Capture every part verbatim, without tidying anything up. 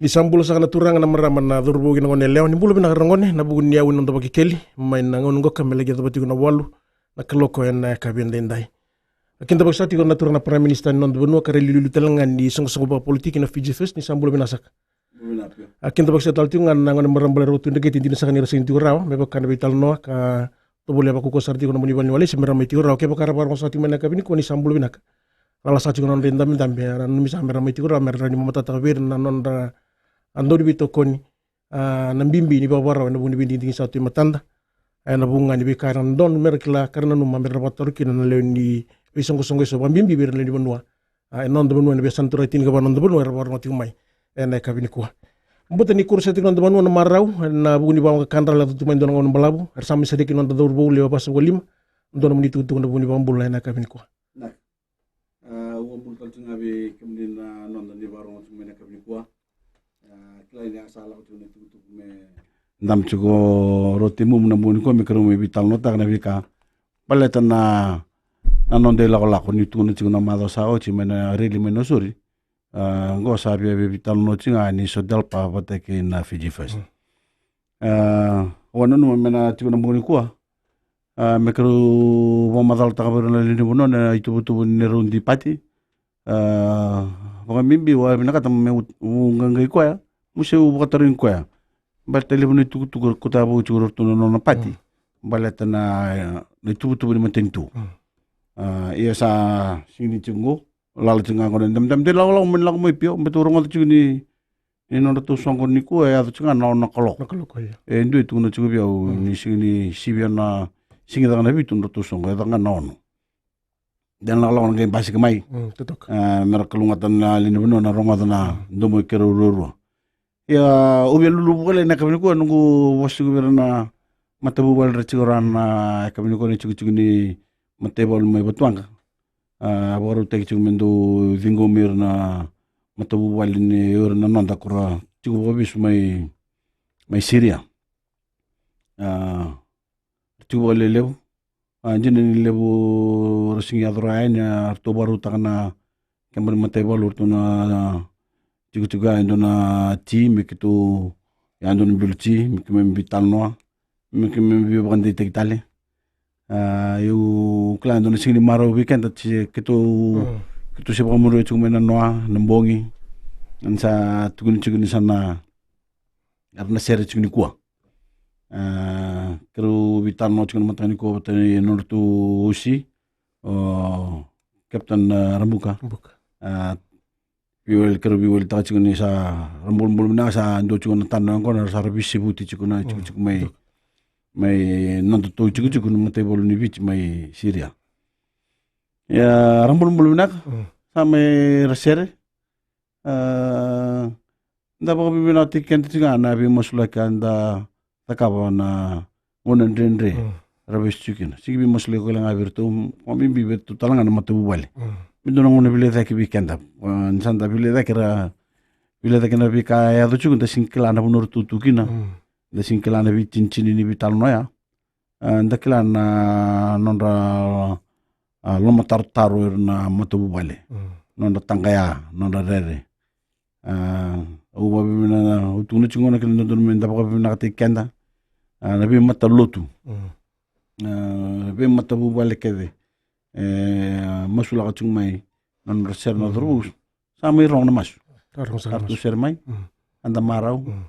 Sa bula saka na turaga, na marama, na cauravou kei na gone yalewa. Ni bula vinaka ragone, na vuku ni yau i noda vakekeli mai na gauna qoka me laki yacova tiko na walu na kaloko ena yakavi edaidai. A kidavaki saka tiko na turaga na Prime Minister ni noda vanua ka ra iliuliu tale ga ni soqosoqo vakapolitiki na Fiji First, ni sa bula vinaka saka. A kidavaki saka tale tiko ga na gone marama bale Ratu Dreketi, dina saka ni ra sega ni tiko rawa me vaka na veitalanoa ka tovolea vakaukaua sara tiko na nomuni valeniwalesi me ra mai tiko rawa. Kevaka ra vakarogo saka tiko mai na yakavi nikua, ni sa bula vinaka. Lala saka tiko na nodra idabedabe, era nanumi saka me ra mai tiko rawa me ra rawa ni mamatataka vei ira na nodra, a, dau ni veitokoni, a, na bibi ni vakavakarau ena vuku ni veidigidigi sa tu e matada. A, ena vuku ga ni veika era dodonu me ra kila ka ra nanuma me ra vakataro kina na lewe ni veisoqosoqo eso, vakabibi vei ira na lewe ni vanua. A, ena noda vanua, ena veiyasana turaga tinikava na noda vanua era vakarogo tiko mai ena yakavi nikua. Baleta ni koro sara tiko na noda vanua na marau ena vuku ni vakawaqa ka ra yaco tu mai e dua na gauna balavu, era sa mai sereki na noda cauravou lewe va sa vakalima, dua na nomuni tukutuku na vuku ni vakabula ena yakavi nikua. Vinaka. A, ua bula tale tiko ga vei kemuni na noda ni vakarogo tiko mai na yakavi nikua. A, kila ni a sa lako tiko na itukutuku me dabe tiko Roti Mumu na bogi nikua me keirau mai veitalanoataka na veika baleta na, na noda ilakolako ni tukuna tiko na macawa sa oti mai na reli mai Nausori. A, qo sa via veitalanoa tiko ga ni SODELPA vata kei na Fiji First. Mm. A, au nanuma me na tiko na bogi nikua, a, me keirau vakamacalataka vei ira na lewe ni vanua na ituvatuva ni neirau dipati. A, vakabibi au a vinakata meu, meu qaqai koya, meu se vakatarogi koya. Baleta levu na itukutuku e kauta vou tiko o ratou na nona pati. Mm. Baleta na, na ituvatuva ni matanitu. Mm. A, ia sa sega ni tiko qo, lala tiko ga qo na idabedabe, de lakolako mai, lako mai Pio, baleta au rogoca tiko ni, ni nodratou soqo nikua e yaco tiko ga na ono na kaloko. Na kaloko, ia. E dua e tukuna tiko vei au, mm, ni sega ni sivia na, sega ni caka na vitu nodratou soqo, e caka ga na ono. De na lakolako na qai basika mai. Mm, totoka. A, me ra kalougata na lewe ni vanua na rogoca na, mm, domo i keirau ruarua. Ia, au via luluvu vakalailai na yakavi nikua, noqu vosa tiko vei ira na matavuvale ra tiko rawa na yakavi nikua na itikotiko ni mataivalu mai Vatuwaqa. A, vakarautaki tiko me dau ciqomi ira na matavuvale ni o ira na noda ko ra tiko vakavesu mai, mai Siria. A, tiko vakalelevu. A, dina ni levu ra sega ni yaco rawa yani, a, ratou vakarautaka na keba ni mataivalu, ratou na tikotiko ya e dua na ti me keitou, ya dua na bilo ti me keimami veitalanoa, me keimami veivakadeitaki tale. A, au kila e dua na sega ni marau vei keda ti keitou, mm, keitou se vakamuria tiko mai na noa, na bogi, ni sa tukuni tiko ni sa na, era na sere tiko nikua. A, keirau veitalanoa tiko na mataka nikua vata na nodratou O C, o Captain, a, Rabuka. Rabuka. A, veiwali, keirau veiwalitaka tiko ni sa ra bulabula vinaka, sa dua tiko na tanoa yaqona, sa ra veisivuti tiko na, mm, tikotiko mai, mai nodatou tikotiko na mataivalu ni Viti mai Siria. Ia, ra bulabula vinaka, mm, sa mai ra sere. A, da vakavinavinakataki keda tiko ga na veimasulaki a da cakava na gauna dredre, mm, ra vesu tiko kina. Sega ni veimasulaki koya ga vei iratou, vakabibi vei iratou tale ga na matavuvale. Mm. Me dua na gauna vilaicaki vei keda. A, ni sa da vilaicaki ra, vilaicaki na veika e yaco tiko, da sega ni kila na vanua ratou tu kina. Mm. Da sega ni kila na veitinitini ni veitalanoa ya. A, da kila na nodra, a, lomatarotaro o ira na matavuvale. Mm. Nodra taqaya, nodra rere. A, au vakavinavinaka, au tukuna tiko gona kina dodonu me da vakavinavinakataki keda. A, na veimatalotu. Mm. A, veimatavuvale kece. E, masulaka tiko mai na nodra sere na, mm, cauravou. Sa mai rogo na masu. Sa rogo sara na masu. Ratou sere mai. Mm. A da marau. Mm.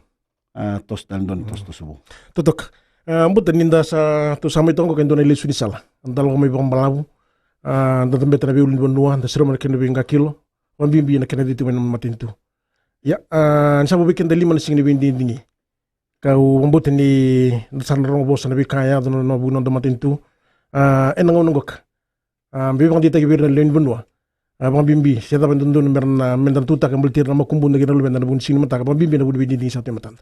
A, toso tale dua na, mm, tosotoso vou. Totoka. A, baleta ni da sa, tou sa mai toka qo e dua na ilesu ni sala. Da lako mai vakabalavu. A, da cabeta na veiulunivanua, da siroma na kena veiqakilo. Vakabibi na kena cei tu mai na matanitu. Ia, a, ni sa vo vei keda lima na siga ni veidigidigi. Kau vakabauta ni da sa na rogo vosa na veika e yaco na, na vuku ni noda matanitu. A, ena gauna qoka. A, veivakadeitaki vei ira na lewe ni vanua. A, vakabibi se cava e dodonu me ra na, me da na tutaka baleti ira na makubuda kei na luveda ena vuku ni siga ni mataka, vakabibi ena vuku ni veidigidigi sa tu e matada.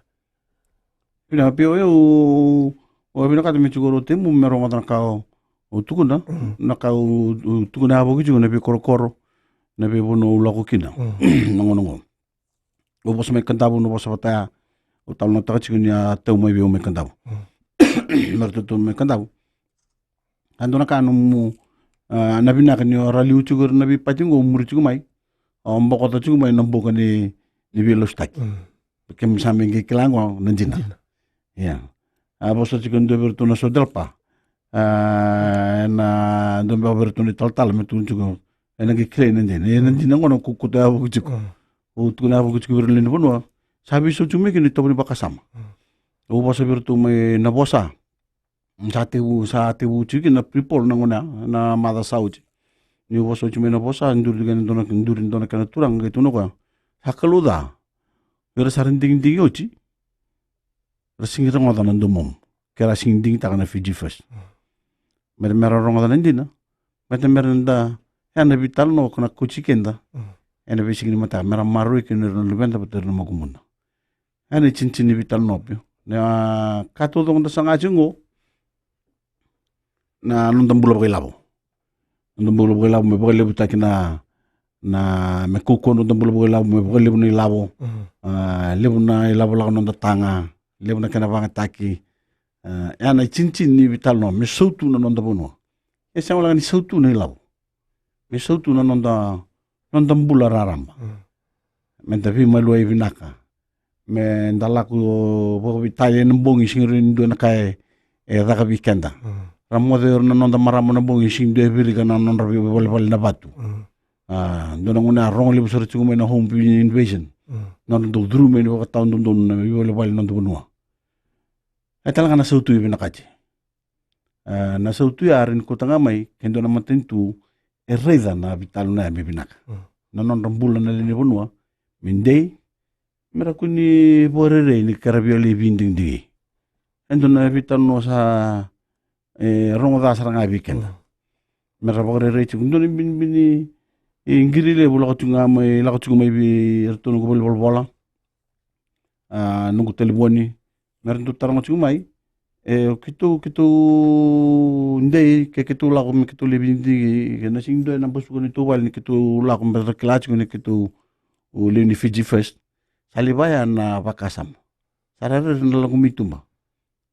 Vinaka Pio, au, au vinakata me tiko o Roti Mumu me rogoca na ka o, o tukuna, mm, na ka o, o tukuna yavoki tiko na veikorokoro, na veivanua au lako kina. Mm. Na gauna qo. Au vosa mai Kadavu, na vosa vata ya, au talanoataka tiko ni a tau mai vei au mai Kadavu. Mm. Me ratou tau mai Kadavu. A dua na ka nomu, a, na vinaka ni o ra liu tiko ira na veipati qo, o muri tiko mai. O bokoca tiko mai na boka ni, ni veilasutaki. Mm. Kemu sa me qai kila qo na dina. Dina. Ia. A vosa tiko e dua vei iratou na SODELPA. A, ena dua beka vei iratou na italatala me tukuna tiko, ena qai kilai na dina. Ia na dina qo na kaukaua ya vuku tiko. Mm. Au tukuna ya vuku tiko vei ira na lewe ni vanua. Sa veisau tiko mai kina itovo ni vakasama. Mm. Au vosa vei iratou mai Navosa. Sa tevu, sa tevu tiko kina pre-poll na gauna ya, na macawa sa oti. Niu vosa oti mai Navosa, duri tiko ena dua na, duri dua na kena turaga, qai tukuna o koya, sa kalou ca. Era sa ra digidigi oti. Ra sigi rogoca na domomu. Ke ra sigi digitaka na Fiji First. Mera, mera rogoca na dina. Mera, mera da, ena veitalanoa ko na kauti keda. Mm. Ena veisiga ni mataka, mera maroroi kina ira na luveda vata ira na makumuda. Ena itinitini ni veitalanoa vei au. Na ka taucoko da saga tiko qo. Na noda bula vakailavo. Noda bula vakailavo me vakalevutaki na, na me kaukaua noda bula vakailavo me vakalevu na ilavo. Mm. A, levu na ilavo lako noda taga, levu na kena vagataki. A, ena itinitini ni veitalanoa me sautu na noda vanua. E sega walega ni sautu na ilavo. Me sautu na noda, noda bula raraba. Mm. Meda veimaliwai vinaka. Meda lako vakaveitalia ena bogi, sega ni dua na ka e, e caka vei keda. Mm. Ra moce ira na noda marama na bogi, sega ni dua e virika na nodra veivalevale na vatu. Mm. A, dua na gauna a rogo levu sara tiko mai na home invasion. Mm. Nodra dau curu mai ni vakatawa dodonu na veivalevale na noda vanua. E tale ga na sautu e vinakati. A, na sautu ya e rawa ni kauta ga mai, ke dua na matanitu e raica na veitalanoa ya me vinaka. Mm. Na nodra bula na lewe ni vanua me dei, mera kua ni vakarerei ni ke ra via lai veidigidigi. E dua na veitalanoa sa, e, rogo ca sara ga vei keda. Mm. Mera vakarerei tiko, dua na binibini, e, qiri levu lako tiko ga mai, lako tiko mai vei iratou na noqu valenivolavola. A, noqu talevoni. Mera dau taroga tiko mai. E, keitou, keitou dei, ke keitou lako me keitou lai veidigidigi, ke na sega ni dua ena basuka neitou vale ni keitou lako me ra kila tiko ni keitou lewe ni Fiji First. Sa lai vaya na vakasama. Sa ra rere na lako mai tuba.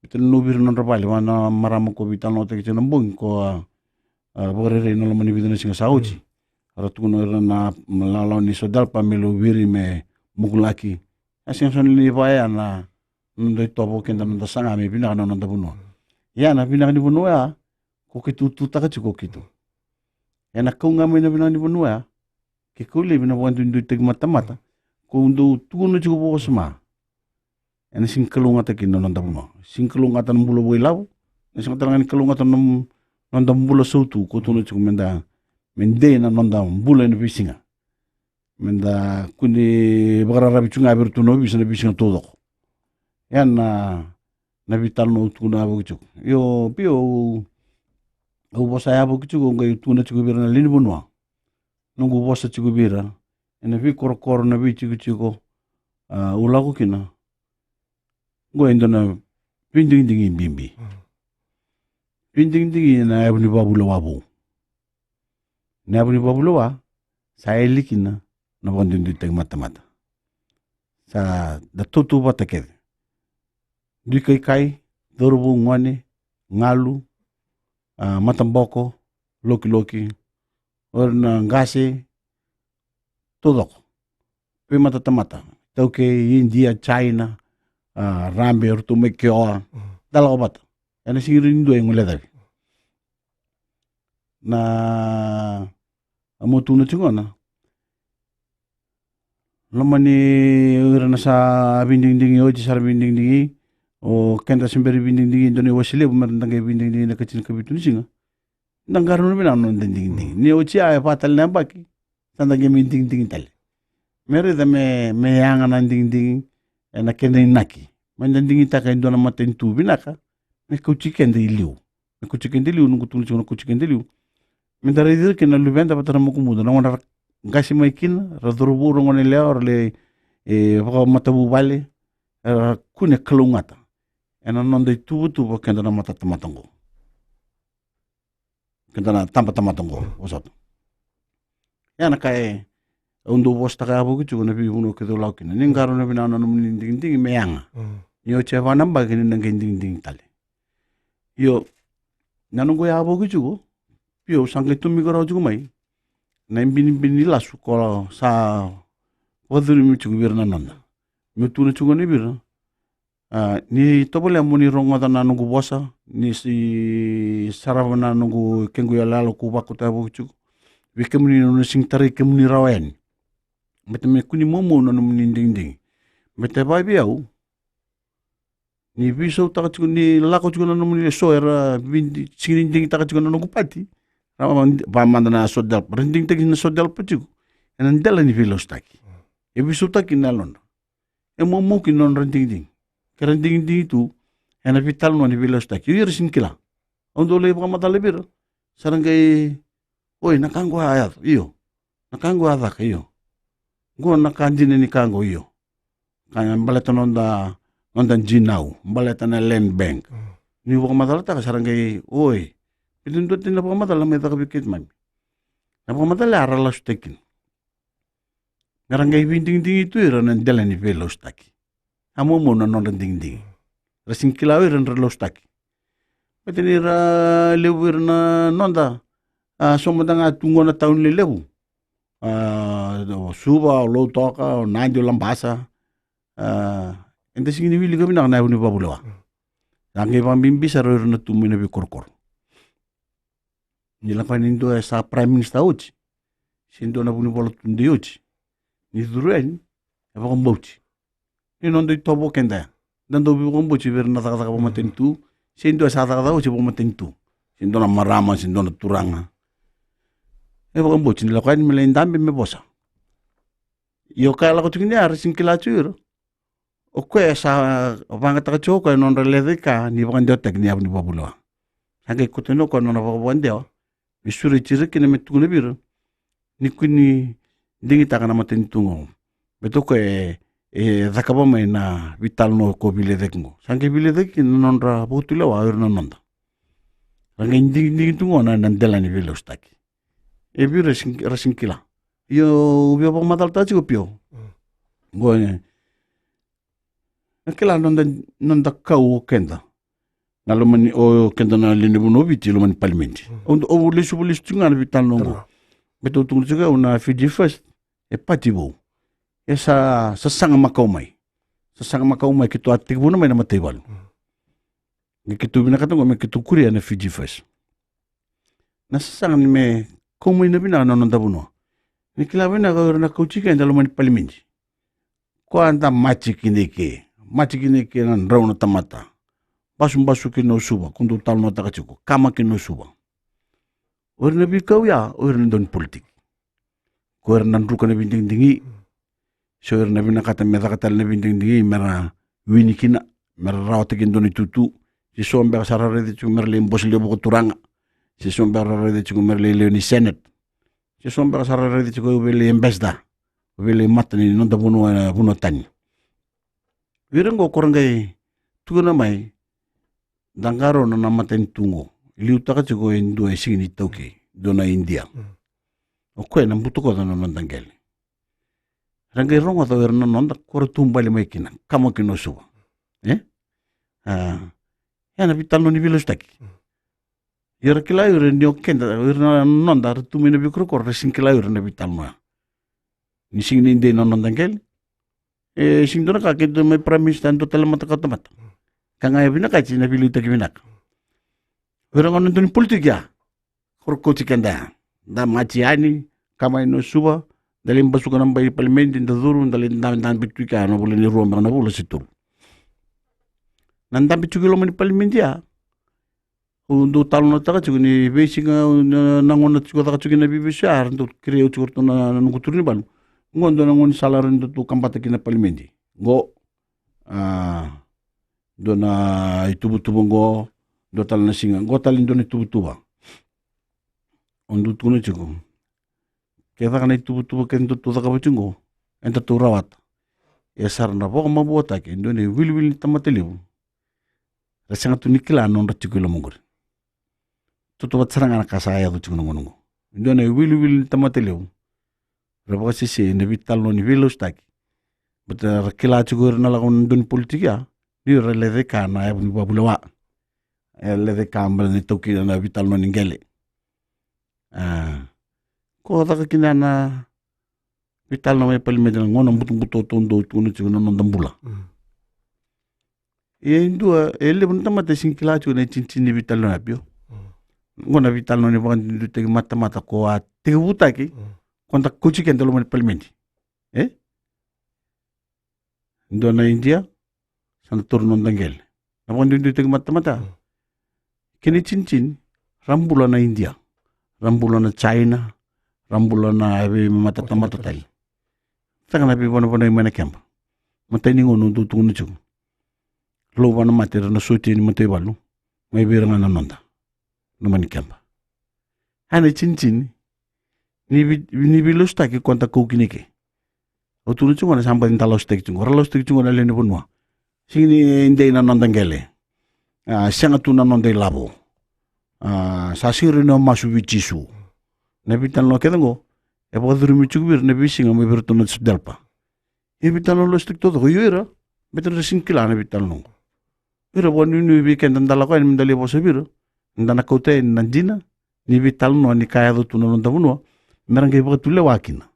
Veitalanoa vei ira na nodra vale, vua na marama ko veitalanoataki tiko na bogi, ko a, a, vakarerei na loma ni vica na siga sa oti. Mm. Ra tukuna ira na lalawa ni SODELPA me lai viri me mukulaki. A sega soti ni vaya na noda itovo keda noda saga me vinaka na noda vanua. Ia na vinaka ni vanua ya, ko keitou tutaka tiko ko keitou. Ena kau ga mai na vinaka ni vanua ya, ke kau laivi na vakaduiduitaki matamata, ko dau tukuna tiko vakawasoma. Ena sega ni kalougata kina na noda vanua. Sega ni kalougata na bula vakailavo, ena sega tale ga ni kalougata na noda bula sautu, ko tukuna tiko meda, me dei na noda bula ena veisiga. Meda kua ni vakararavi tu ga vei iratou na ovisa na veisiga taucoko. Ia na, na veitalanoa au tukuna yavoki tiko. Io, Pio, au, au vosa yavoki tiko, au qai tukuna tiko vei ira na lewe ni vanua. Noqu vosa tiko vei ira ena veikorokoro, na veitikotiko, a, au lako kina. Qo e dua na veidigidigi bibi. Mm. Veidigidigi ena yavu ni vakavulewa vou. Na yavu ni vakavulewa sa yali kina na vakaduiduitaki matamata. Sa da tautauvata kece. Dui kaikai, cauravou, gone, galu, a, mataboko, lokiloki, o ira na qase, taucoko. Veimatatamata, taukei, Idia, China, a, Rabe, o ratou mai Keoa. Mm. Da lako vata. Ena sega ni dua e guilecavi. Na, au tukuna tiko gona, loma ni ira na sa veidigidigi oti, sa ra veidigidigi, o keda se bera ni veidigidigi, dua na iwase levu mera da qai veidigidigi na ikatinikavitu ni siga. Da qarauna vinaka na noda digidigi. Ni oti ya e va tale na yabaki, sa da qai mai digidigi tale. Me raica me, me yaga na digidigi ena kena inaki. Meda digitaka e dua na matanitu vinaka me kauti keda i liu. Me kauti keda i liu, noqu tukuna tiko na kauti keda i liu. Meda raici ira kina na luveda vata na makumuda, na gauna ra qase mai kina, ra cauravou, ra goneyalewa, ra lai, e, vakamatavuvale, era kune kalougata ena noda ituvatuva keda na matatamata qo. Keda na tabatamata qo, vosota. Ia na ka e, au dau vosataka yavoki tiko na veivanua kece au lako kina. Ni qarauna vinaka na nomuni digidigi me yaga. Mm. Ni oti e va na yabaki ni na qai digidigi tale. Io, na noqu yavoki tiko, Pio, au sa qai tomika rawa tiko mai na ibinibini lasu ko sa vakacurumi tiko vei ira na noda. Meu tukuna tiko gona vei ira. A, ni tovolea mo ni rogoca na noqu vosa, ni si sarava na noqu, kequ iyaloyalo ko vakauta vou tiko vei kemuni, na nona sega ni tarai kemuni rawa yani. Baleta me kua ni maumau na nomuni digidigi. Baleta vaka vei au, ni veisautaka tiko, ni lako tiko na nomuni, eso era vidi-, sega ni digitaka tiko na noqu pati. Ra va-, va mada na SODELP, ra digitaki na SODELP tiko ena dela ni veilausutaki. E veisautaki na yalodra. E maumau kina na nodra digidigi. Ke ra digidigi tu ena veitalanoa ni veilausutaki, io, ira sega ni kila. Au dau lai vakamacala vei ira. Sa ra qai, oi, na ka qo a yaco, io. Na ka qo a caka, io. Qo na ka dina ni ka qo, io. Ka baleta noda, noda dinau, baleta na land bank. Niu vakamacalataka, sa ra qai, oi. E dua tani na vakamacala mai caka vei keimami. Na vakamacala ya ra lasutaki kina. Me ra qai veidigidigi tu ira na dela ni veilausutaki. A maumau na nodra digidigi. Ra sega ni kila o ira na nodra lausutaki. Baleta ni ra levu ira na noda. A, so mada ga tu qo na tauni lelevu. A, o Suva, o Lautoka, o Nadi, o Labasa. A, eda sega ni wilika vinaka na yavu ni vakavulewa. Sa qai vakabibi sara o ira na tu mai na veikorokoro. Ni lako yani e dua e sa Prime Minister oti, se dua na vunivola tudei oti, ni curu yani, e vakabauti. Ni noda itovo o keda ya. Da dau veivakabauti vei ira na cakacaka vakamatanitu, se dua e sa cakacaka oti vakamatanitu, se dua na marama, se dua na turaga. E vakabauti ni lako yani me lai dabe me vosa. Ia o koya e lako tiko ni ya, ra sega ni kila tiko o ira. O koya e sa vagataka tiko o koya na nodra lecaika ni vakadewataki ni yavu ni vakavulewa. Sa qai kauta yani o koya na nona vakavakadewa me sureti ira kina, me tukuna vei ira ni kua ni digitaka na matanitu qo. Baleta o koya e, e cakava mai na veitalanoa ko veilecayaki qo. Sa qai veilecayaki kina na nodra vakatulewa o ira na noda. Ra qai digidigi tu qo na, na dela ni veilausutaki. E vei ira ra sega ni kila. Io, au via vakamacalataka tiko, Pio. Qo e, na kila noda, noda kau o keda. Na lomani o keda na lewe ni vanua o Viti, lomani palimedi. Au, au lesu, lesu tiko ga na veitalanoa qo. Baleta au tukuna tiko au na Fiji First e pati vou. E sa, sa saga makau mai. Sa saga makau mai keitou a tekivuna mai na mataivalu. Qai keitou vinakata qo me keitou kuria na Fiji First. Na sasaga ni me kau mai na vinaka na noda vanua. Ni kila vinaka o ira na kauti keda loma ni palimedi. Koya da mati kina i ke, mati kina i ke na drau na tamata. Basubasu kina o Suva, ko dou talanoataka tiko, kama kina o Suva. O ira na veikau ya, o ira na dau ni politiki. Ko ira na druka na veidigidigi. Se o ira na vinakata me caka tale na veidigidigi me ra wini kina, me ra rawata kina dua na itutu. Se so beka sa ra raica tiko me ra lai bose lewe vakaturaga. Se so beka ra raica tiko me ra lai lewe ni senate. Se so beka sa ra raica tiko o vei lai ambassador, o vei lai mata ni noda vanua, vanua tani. Vei ira qo ko ra qai tukuna mai, da qarauna na matanitu qo. Liutaka tiko e dua e sega ni taukei, dua na Idia. O koya na butakoca na noda qele. Ra qai rogoca o ira na noda ko ra tu bale mai kina, kama kina o Suva. E? A, e na veitalanoa ni veilasutaki. Ia ra kila o ira ni o keda, o ira na noda ra tu mai na veikorokoro, ra sega ni kila o ira na veitalanoa. Ni sega ni dei na noda qele. E sega ni dua na ka keitou mai Prime Minister, dua tale mata kauta mata. Ka ga e vinakati na veiliutaki vinaka. O ira gona dau ni politiki ya. Ko ra kauti keda ya. Da mati yani, kama i na Suva, da lai basuka na bai palimedi, da curu, da lai dabedabe tu i ke na vula ni rua beka na vula se tolu. Na dabe tiko i loma ni palimedi ya. Au dau talanoataka tiko ni veisiga na, na gauna tiko caka tiko na veivesu ya, era dau kerei au tiko ratou na, na noqu turu ni valu. Qo dua na gaunisala era dau tu kabata kina palimedi. Qo, a, dua na ituvatuva qo, dua tale na siga, qo tale dua na ituvatuva. Au dau tukuna tiko. Ke caka na ituvatuva kece dau tu cakava tiko qo, eda tou rawata. E sa ra na vakamavoataki e dua na iwiliwili ni tamata levu. Ra sega tu ni kila na nodra tiko i loma qori. Tautauvata sara ga na ka sa yaco tiko na gauna qo. E dua na iwiliwili ni tamata levu. Ra vakasesei na veitalanoa ni veilasutaki. Baleta ra kila tiko ira na lako na dau ni politiki ya. Ni ra lecaika na yavu ni vakavulewa. E lecaika baleta ni taukei na veitalanoa ni qele. A, ko caka kina na Veitalanoa mai palimedi na gauna butobuto taudua au tukuna tiko na noda bula. Mm. Ia e dua, e levu na tamata e sega ni kila tiko na itinitini ni veitalanoa ya, Pio. Mm. Oqo na veitalanoa ni vakaduiduitaki matamata ko a tekivutaki, mm, ko da kauti keda loma ni palimedi. E? Dua na Idia, sa na taura na noda qele. Na vakaduiduitaki matamata. Mm. Kena itinitini, ra bula na Idia, ra bula na China, ra bula na veimatamata tale. Saka na veivanavana mai na keba. Matai ni gauna au dau tukuna tiko. Lou vana mate era na sotia ni mataivalu. Mai vei ira ga na noda. Na mani keba. A na itinitini. Ni vei, ni veilasutaki ko da kau kina i ke. Au tukuna tiko na sa baci da lasutaki tiko. Ra lasutaki tiko na lewe ni vanua. Sega ni dei na noda qele. A, sega tu na noda ilavo. A, sa sega ni o masu vei Jisu. Na veitalanoa kece oqo, e vakacurumi tiko vei ira na veisiga mai vei iratou na Sudelpa. E veitalanoa lasutaki taucoko, io ira, beta ra sega ni kila na veitalanoa oqo. Ira vakanuinui vei keda da lako yani me da lai vosa vei ira, da na kauta yani na dina ni veitalanoa ni ka yaco tu na noda vanua, me ra qai vakatulewa kina.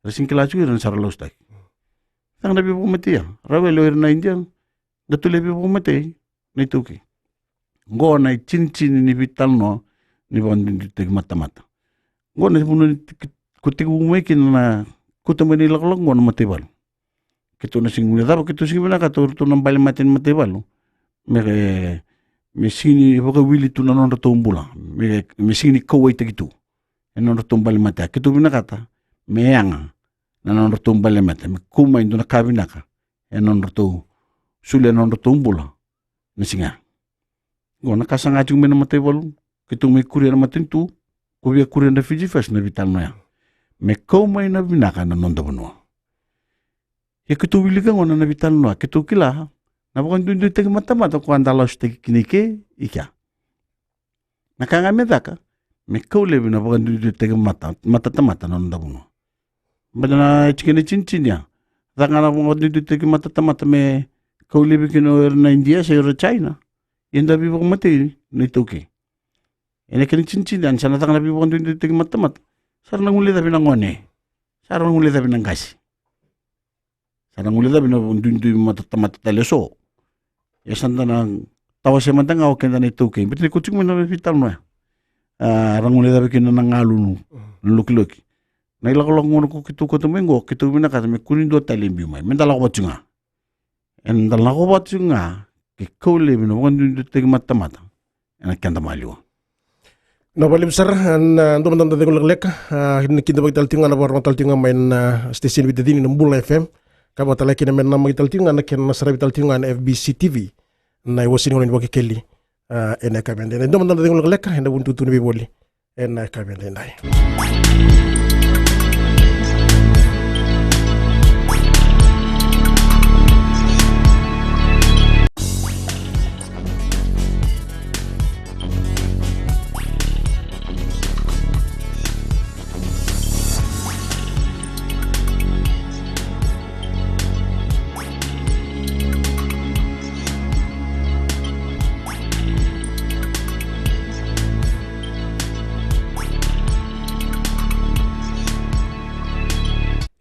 Ra sega ni kila tiko ira na sa ra lasutaki. Sega na veivakamatei ya, ra wele o ira na Idia, da tulewa veivakamatei na iTaukei. Oqo na itinitini ni veitalanoa ni vakaduiduitaki matamata. Oqo na vanua ni tiki-, ko tekivu mai kina na kauta mai na ilakolako oqo na mataivalu. Keitou na sega ni guilecava, keitou sega ni vinakata o iratou na bale mate ni mataivalu me, me sega ni vakawili tu na nodratou bula, me, me sega ni kauwaitaki tu e nodratou bale mate. A keitou vinakata me yaga na nodratou bale mate, me kau mai dua na ka vinaka e nodratou, solia na nodratou bula na siga. Oqo na ka saga tiko mai na mataivalu, keitou mai kuria na matanitu, ko via kuria na Fiji First na veitalanoa ya. Me kau mai na vinaka na noda vanua. Ia keitou wilika gona na veitalanoa, keitou kila na vakaduiduitaki matamata ko a da lasutaki kina i ke, i kea. Na ka ga me caka, me kau laivi na vakaduiduitaki mata, matatamata na noda vanua. Baleta na tikina itinitini ya. Caka ga na vakaduiduitaki matatamata me kau laivi kina o ira na Idia se o ira na China. Ia da veivakamatei na iTaukei. Ena kena itinitini ya, ni sa na caka na veivakaduiduitaki matatamata, sa ra na guilecavi na gone. Sa ra na guilecavi na qase. Sa na guilecavi na duidui matatamata tale eso. Ia sa da na tawasea mada ga o keda na iTaukei. Baleta ni ko tiko mai na veitalanoa ya. A, ra guilecavi kina na galu, na lokiloki. Na ilakolako gona ko keitou kauta mai oqo, keitou vinakata me kua ni dua tale e biu mai. Me da lako vata tiko ga. Eda lako vata tiko ga, ke kau laivi na vakaduiduitaki matamata ena keda maliwa. Na vakalevu sara na dua mada na cegu lekaleka, a, ni kidavaki tale tiko ga na vakarorogo tale tiko ga mai na station veitacini na Bula F M. Ka vaka tale kina me namaki tale tiko ga na kena saravi tale tiko ga na F B C T V, na iwasewase ni gauna ni Vakekeli, a, ena yakavi edaidai. Dua mada na cegu lekaleka ena vuku ni tukutuku ni veivoli ena yakavi edaidai.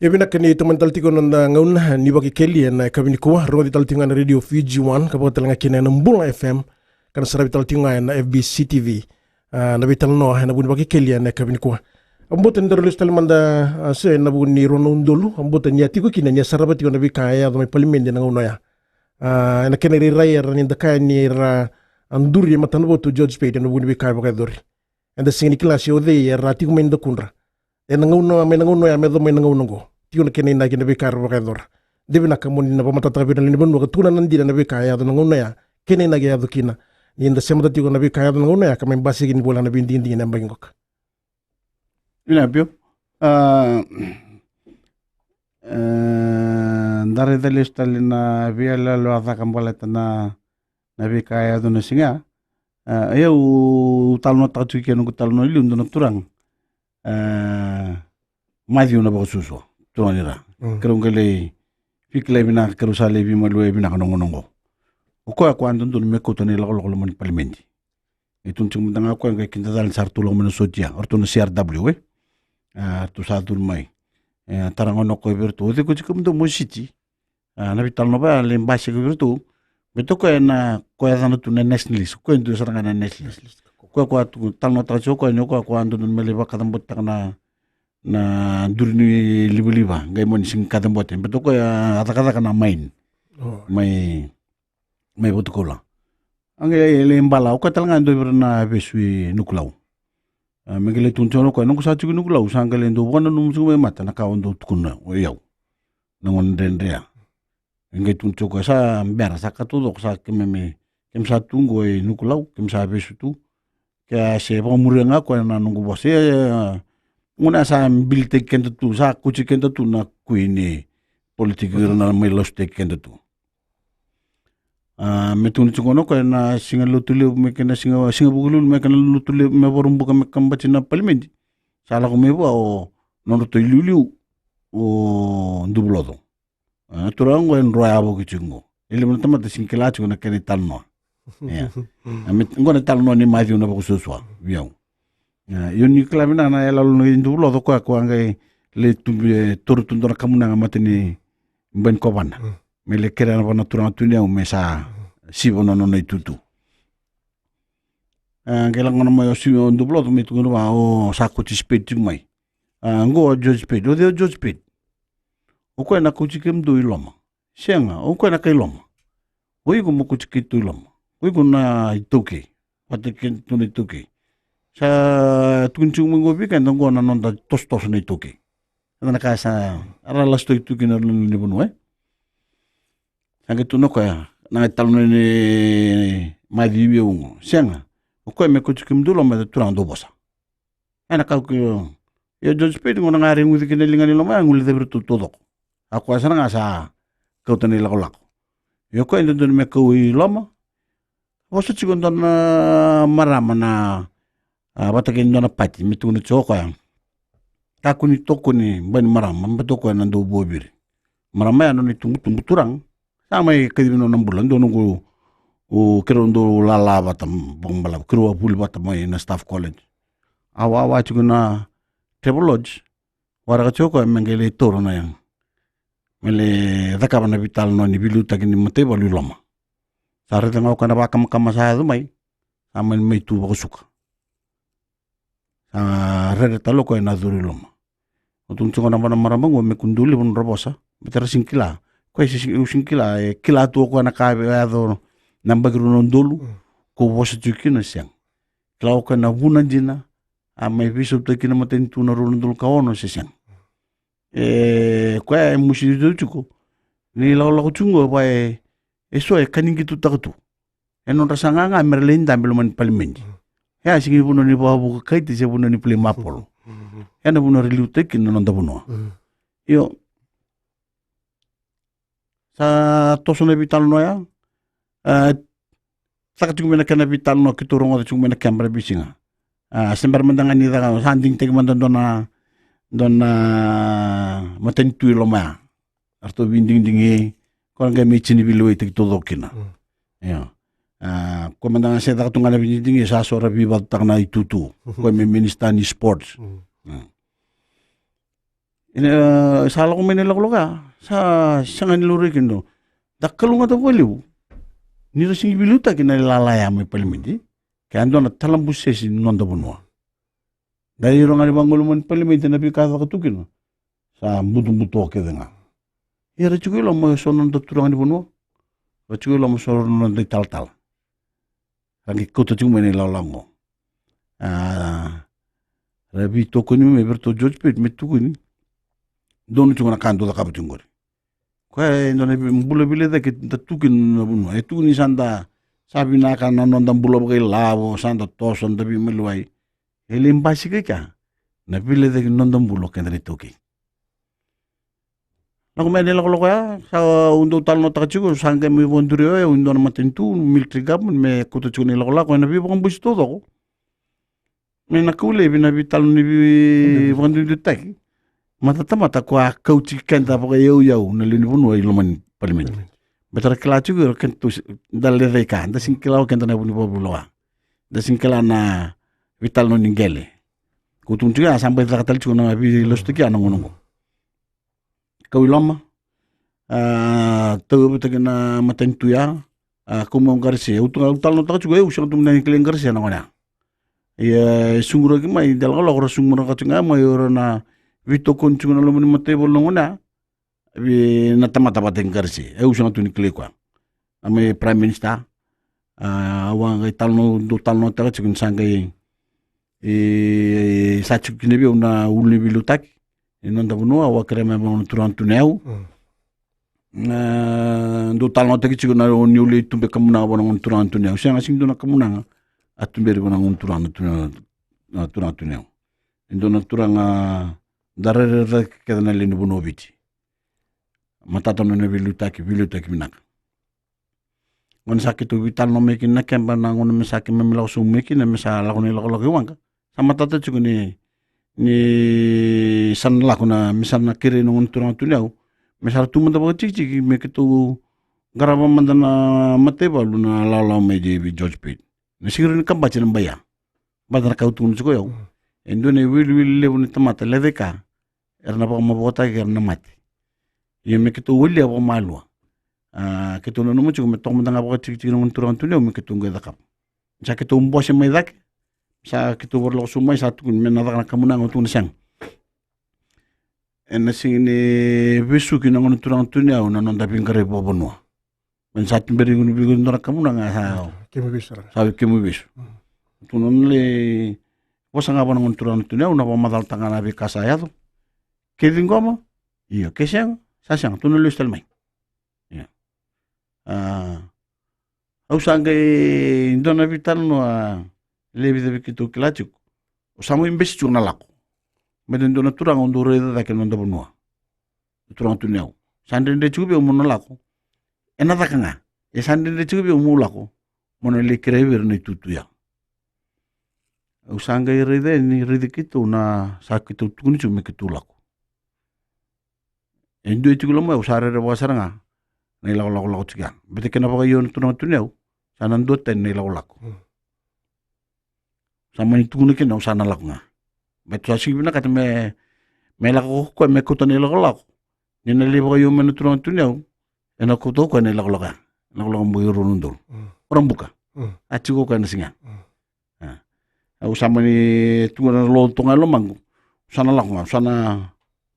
Ia vinaka ni tomani tale tiko na noda gauna ni Vakekeli ena yakavi nikua. Rogoci tale tiko ga na Radio Fiji One, ka vaka tale ga kina ena Bula F M, ka na saravi tale tiko ga ena F B C T V, a, na veitalanoa ena vuku ni Vakekeli ena yakavi nikua. Au vakabauta ni daru lesu tale mada, a, se ena vuku ni rua na udolu. Au vakabauta ni a tiko kina, ni a sarava tiko na veika e yaco mai Palimedi ena gauna oya. A, ena kena irairai era ni da kaya ni ra a duri e matanavotu o George Speight ena vuku ni veika e vakayacori. Eda sega ni kila se o cei era a tiko mai na dakudra ena gauna, mai na gauna oya me yaco mai na gauna oqo. Tiko na kena inaki na veika era vakayacora. De vinaka mo ni na vakamatataka vei ira na lewe ni vanua ka tukuna na dina na veika e yaco na gauna oya, kena inaki e yaco kina. Ni da semata tiko na veika e yaco na gauna oya ka mai basika ni vola na veidigidigi ena yabaki qoka. Vinaka Pio. A, e, da raica lesu tale na veiyaloyalo a caka baleta na, na veika e yaco na siga. A, au talanoataka tiko kina noqu talanoa e liu dua na turaga. A, Maciu Navakasuasua, turaga ni Ra. Mm. Keirau qai lai veikilai vinaka, keirau sa lai veimaliwai vinaka na gauna oqo. O koya ko a dodonu me kauta na ilakolako loma ni Palimedi. E tukuna tiko mada ga o koya qai kidacala ni sa ratou lako mai na sotia, o ratou na C R W, e? A, ratou sa curu mai. E tara gona o koya vei iratou, o cei ko tiko kemudou mo siti? A, na veitalanoa vaya lai basika vei iratou. Baleta o koya na, koya yacana tu na nationalist, o koya e dua sara ga na nationalist. Koya, koya tu talanoataka tiko o koya ni o koya, koya dodonu me lai vakacabotaka na, na duru ni livaliva, qai mani sega ni kacabote. Baleta o koya a cakacaka na mine. Mai, mai Vatukoula. A qai lai bala, o koya tale ga e dua vei ira na vesu i Nukulau. A, me qai lai tukuna tiko o koya, noqu sa tiko i Nukulau, sa qai lai dau vakananuma tiko mai mata na ka o dau tukuna o yau. Na gauna dredre ya. E qai tukuna tiko o koya, sa bera, sa ka taucoko, sa keimami, keimami sa tu qo i Nukulau, keimami sa vesu tu. Ke a se vakamuria ga o koya na noqu vosa. Ia, ia, ia, gauna ya sa bilitaki keda tu, sa kauti keda tu na kui ni politiki, ira na mai lasutaki keda tu. A, me tukuna tiko gona o koya na siga Lotulevu, me kena siga, siga Vukelulu, me kena Lotulevu, me Vakaraubuka, me kabati na palimedi. Sa lako mai vua o nodratou iliuliu, o Duvuloco. A, na turaga oqo e droa yavoki tiko qo. E levu na tamata sega ni kila tiko na kena italanoa. Ia. A, me, qo na italanoa nei Maciu Navakosowaswa vei au. Ia, io ni kila vinaka na iyaloyalo nei Duvuloco, o koya, koya qai lai tubi, e, taura tu dua na kamunaga mata ni bai ni kovana. Me lai kerea na vana turaga tu ni yau me sa siva na nona itutu. A, qai lako gona mai o Simeon Duvuloco me tukuna vua, o sa kauti Spade tiko mai. A, qo o George Spade, o cei o George Spade? O koya na kauti kemudou i loma. Sega, o koya na kai loma. O iko mo kauti keitou i loma. O iko na iTaukei. Vata kei tu na iTaukei. Sa tukuni tiko mai qo vei keda, qo na noda tosotoso na iTaukei. Eda na ka sa ra lasutaki tu kina na lewe ni vanua, e. Sa qai tukuna o koya, na italanoa nei Maciu vei au qo. Sega, o koya me kauti kemudou i loma, eda turaga dau vosa. Ena kau kei o, io, George Spade, gona ga e reguci kina liga ni loma ya, gule cavi iratou taucoko. A koya sara ga sa kauta na ilakolako. Io, koya e dodonu me kau i loma. Vosa tiko dua na marama na, a, vata kei dua na pati, me tukuna tiko o koya. Kakua ni tokoni Bainimarama, baleta o koya na dau vuaviri. Marama ya nona itubutubu turaga. Sa mai kacivi nona bula, dua noqu, o keirau dau lala vata, vakabalavu, keirau a vuli vata mai na staff college. A wawa tiko na Travelodge, waraka tiko o koya me qai lai taura na, me lai cakava na veitalanoa ni veiliutaki ni mataivalu i loma. Sa raica ga o koya na vakamakama sa yaco mai, sa mani mai tu vakasuka. Sa rere tale o koya na curu i loma. Au tukuna tiko na vana marama qo me kua ni dau levu nodra vosa. Baleta ra sega ni kila. Koya e se, au sega ni kila, e kila tu o koya na ka e yaco na yabaki rua na udolu. Ko vosa tiko kina, sega. Kila o koya na vuna dina a mai veisautaki kina matanitu na rua na udolu ka ono, se sega. E, koya e musuki tiko. Ni lakolako tiko qo, va e, e so e kaniqitutaka tu. E nodra saga ga me ra lai dabe loma ni palimedi. Ia, sega ni vanua ni vakavuka kaiti se vanua ni play marble. Ia na vanua ra liutaki kina na noda vanua. Io. Sa toso na veitalanoa ya. A, caka tiko mai na kena veitalanoa keitou rogoca tiko mai na keba ra veisiga. A, se bera mada ga ni caka, sa digitaki mada dua na, dua na matanitu i loma ya. Eratou veidigidigi, ko ra qai mai tini veilewai taki taucoko kina. Io. A, ko mada ga se caka tu ga na veidigidigi, sa so ra veivacataka na itutu. Ko me minista ni sports. Ina, sa lako mai na ilakolako ya, sa sega ni laurai kina. Da kalougata vakalevu ni ra sega ni veiliutaki na ilala ya mai palimedi. Ke a dua na talabusesi ni noda vanua. Da iro ga ni vagolei mai na palimedi na veika caka tu kina. Sa butobuto kece ga. Ia ra tiko i loma so na noda turaga ni vanua. Ra tiko i loma so na noda italatala. Ra qai kauta tiko mai na ilakolako. A, ra veitokoni mai vei iratou George Spade me tukuni. Donu tiko na ka dau cakava tiko qori. Koya e dua na bula veilecayaki da tu kina na vanua. E tukuni sa da, sa vinaka na noda bula vakailavo, sa da toso, da veimaliwai. E lai basika i kea na veilecayaki ni noda bula o keda na iTaukei. Lako mai na ilakolako ya, sa au dau talanoataka tiko, sa qai mai vakaduri au e dua na matanitu, military government, me kauta tiko na ilakolako ena veivakabauti taucoko. Me na kau laivi na veitalanoa ni veivakaduiduitaki. Matatamata ko a kauti keda vakaiyauyau na lewe ni vanua i loma ni palimedi. Baleta ra kila tiko ira keda tu, da lecayaki, da sega ni kila o keda na vu ni vakavuli lewa. Da sega ni kila na veitalanoa ni qele. Ko tukuna tiko ya, sa bai caka tale tiko na veilasutaki ya na gauna qo. kau i loma. A, tau e vutaki na matanitu ya. A, kau mai o Garcia. Au tu ga, au talanoataka tiko, au sega tu mada ni kilai Garcia na gone ya. Ia, e suguraki mai, de lakolako ra suguraka tiko ga mai, o ira na veitokoni tiko na loma ni mataivalu na gone ya. Vei na tamata vata kei Garcia. Au sega tu ni kilai koya. A mai Prime Minister. A, au a qai talanoa, dau talanoataka tiko ni sa qai, e, sa tiko kina vei au na ulu ni veiliutaki ni noda vanua, au a kerea mai vua na turaga tu na yau. Mm. Na, dau talanoataki tiko na ni ulu e tube kamunaga vua na gone turaga tu na yau. Sega, sega ni dua na kamunaga a tuberi vua na gone turaga tu na, na turaga tu na yau. E dua na turaga da rairai cake kece na lewe ni vanua o Viti. Matata na nona veiliutaki, veiliutaki vinaka. Gauna sa keitou veitalanoa mai kina na keba, na gauna me sa keimami lako sobu mai kina me sa lako na ilakolako i waqa. Sa matata tiko ni, ni sa na lako na, me sa na kerei na gone turaga tu na yau. Me sa ra tu mada vakatikitiki, me keitou qarava mada na mataivalu na lawalawa mai vei George Pate. Na sega ni kabati na baia. Baleta na ka au tukuna tiko o yau. Mm. E dua na iwiliwili levu ni tamata, lecaika, era na vakamavokotaki, era na mate. Ia me keitou walia vakamalua. A, keitou nanuma tiko me toka mada ga vakatikitiki na gone turaga tu na yau me keitou qai cakava. Sa keitou bose mai cake. Sa keitou vakalako sobu mai, sa tukuni me na caka na kamunaga, au tukuna sega. Ena sega ni vesuki na gone turaga tu na yau na noda veiqaravi vakavanua. Me sa tuberi iko ni vei iko dua na kamunaga sa, kemu vesu sara. Sa kemu vesu. Mm. Tukuna na lai vosa ga vua na gone turaga tu na yau, na vakamacalataka ga na veika sa yaco. Ke ciqoma, io, ke sega, sa sega, tou na lesu tale mai. Io. A, au sa qai dua na veitalanoa, a, levu vei keitou kila tiko. Au sa mai bese tiko na lako. Me dua na turaga au dau raica cake na noda vanua. Turaga tu na yau. Sa dredre tiko vei au meu na lako. Ena caka ga. E sa dredre tiko vei au meu lako. Meu na lai kerea vei ira na itutu ya. Au sa qai raica yani, raici keitou na sa keitou tukuni tiko me keitou lako. E dua e tiko i loma, au sa rerevaka sara ga na ilakolako lako tiko ya. Baleta kena vakaio na turaga tu na yau, sa na duatani na ilakolako. Mm. Sa mani tukuna kina au sa na lako ga. Baleta sa sega ni vinakata me, me lako ko koya me kauta na ilakolako. Ni na lai vakaio mai na turaga tu na yau, ena kauta ko koya na ilakolako ya. Ilakolako mai rua na udolu. Mm. O Rabuka. Mm. A tiko ko koya na siga ya. Mm. A. Au sa mani tukuna na lotu ga e lomaqu. Sa na lako ga, sa na,